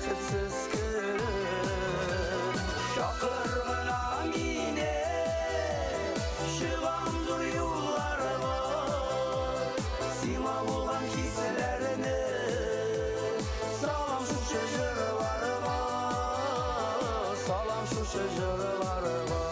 бәхетсез кебек. Чакыр гына мине, чыгам зур юлларга. Сиңа булган хисләрне салам шушы җырларга, салам шушы җырларга.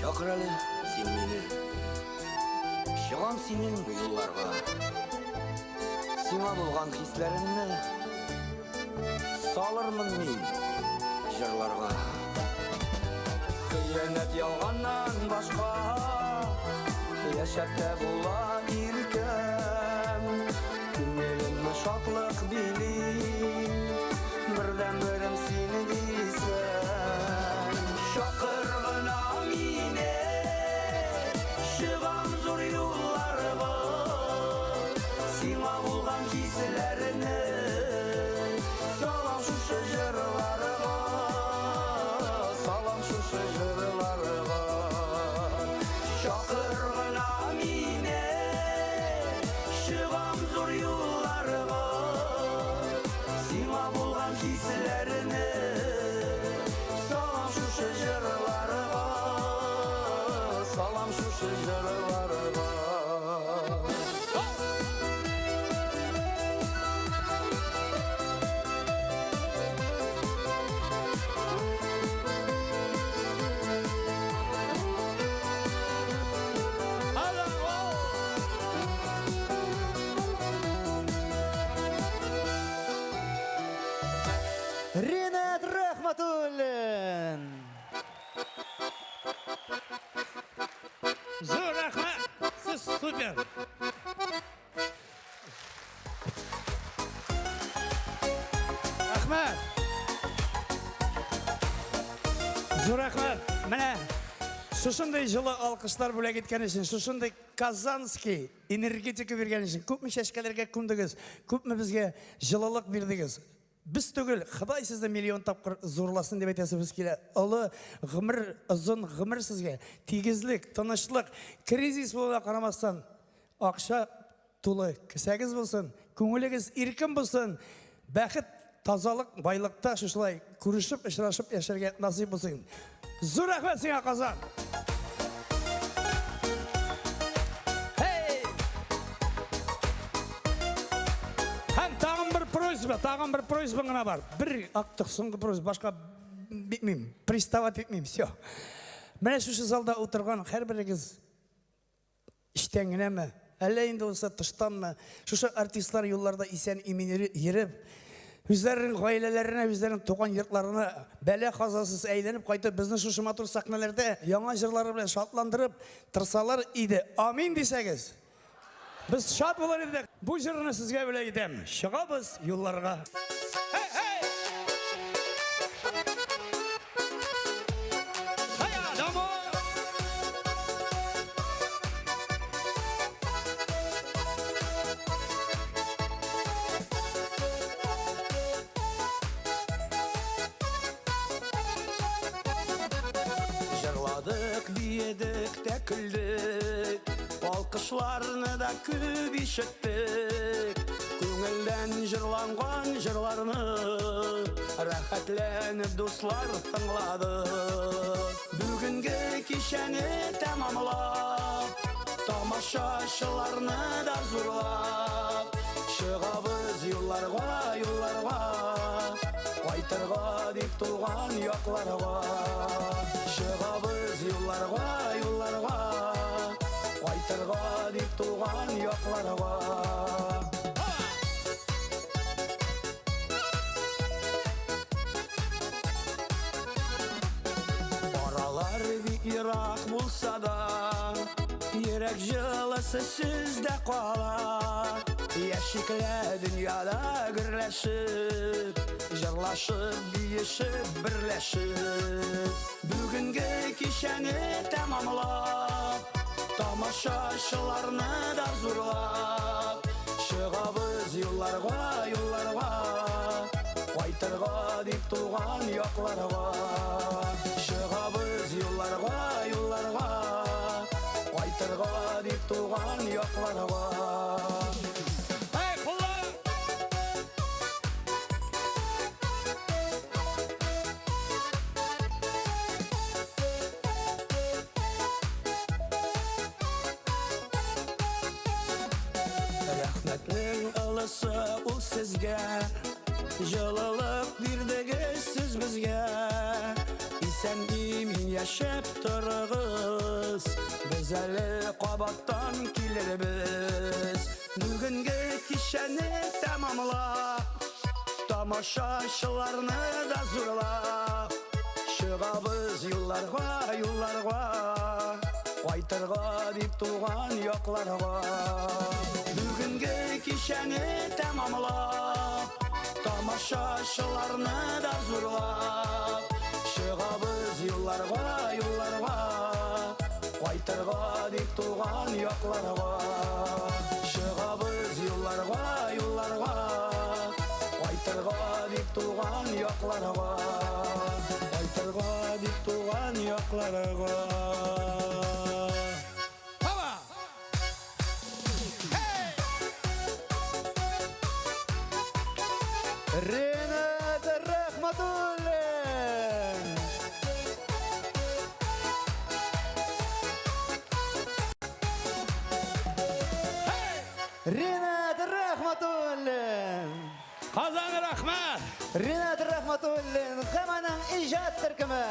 Чакыр әле син мине. Чыгам синең юлларга. Сиңа булган хисләремне салырмын мин җырларга. Хыянәт ялганнан башка яшәп тә була иркәм. Күңелемне шатлык били, бердән-берем сине дисәм. Чакыр гына мине, чыгам зур юлларга. Сиңа булган хисләрне салам шушы җырларга, салам шушы җырларга. Чакыр гына мине, чыгам зур юлларга. Сиңа булган хисләрне салам шушы җырларга, салам шушы җырларга. Ринат Рахматуллин! Зур рәхмәт! Сез супер! Рәхмәт! Зур рәхмәт! Менә шушындый җылы алкышлар бүләк иткән өчен, шушындый казанский энергетика биргән өчен, күпме чәчкәләргә күмдегез, күпме безгә җылылык бирдегез. Без түгел, Ходай сезне миллион тапкыр зурласын дип әйтәсебез килә. Олы гомер, озын гомер сезгә, тигезлек, тынычлык, кризис булуына карамастан, акча тулы кесәгез булсын, күңелегез иркен булсын, бәхет, тазалык, байлыкта шушылай күрешеп, очрашып яшәргә насыйп булсын. Зур рәхмәт сиңа, Казан! Hey! Һәм тагын бер просьба, тагын бер просьба гына бар. Бер актык соңгы просьба, башка битмим, приставать итмим, все. Менә шушы залда утырган һәрберегез эчтән генәме, әллә инде булса тыштанмы, шушы артистлар юлларда исән имин йөреп, үзләренең гаиләләренә, үзләренең туган йортларына бәла казасыз әйләнеп кайтып, безне шушы матур сәхнәләрдә яңа җырлары белән шатландырып торсалар иде. Амин дисәгез. Без шат булыр идек. Бу җырны сезгә бүләк итәм. Чыгабыз юлларга. Hey, hey! Һайя, домой! Җырладык, биедек тә көлдек, Алкышларны да күп ишеттек. Күңелдән җырланган җырларны Рәхәтләнеп дуслар тыңладык. Бүгенге кичәне тәмамлап, Тамашачыларны да зурлап, Чыгабыз юлларга, юлларга, Кайтырга дип туган якларга. Чыгабыз юлларга, юлларга, Кайтырга дип туган якларга. Аралар бик ерак булса да, Йөрәк җылысы сездә кала. Яшик лә дөньяда гөрләшеп. Җырлашып, биешеп, берләшеп, бүгенге кичәне тәмамлап, тамашачыларны да зурлап, чыгабыз юлларга, юлларга, кайтырга дип туган якларга. Чыгабыз юлларга, юлларга, кайтырга дип туган якларга. Эй, куллар! Рәхмәтнең ылысы ул сезгә, Җылылык бирдегез сез безгә. Исән имин яшәп торыгыз, Без әле кабаттан килербез. Бүгенге кичәне тәмамлап, Тамашачыларны да зурлап, Чыгабыз юлларга, юлларга, Кайтырга дип туган якларга. Бүгенге кичәне тәмамлап, Тамашачыларны да зурлап, Чыгабыз юлларга, юлларга, Кайтырга дип туган якларга. Чыгабыз юлларга, юлларга, Кайтырга дип туган якларга. Кайтырга дип туган якларга. Һава! Ренат Рахматуллин! Ренат Рахматуллин! Казан, рәхмәт! Ренат Рахматуллин һәм аның иҗат төркеме.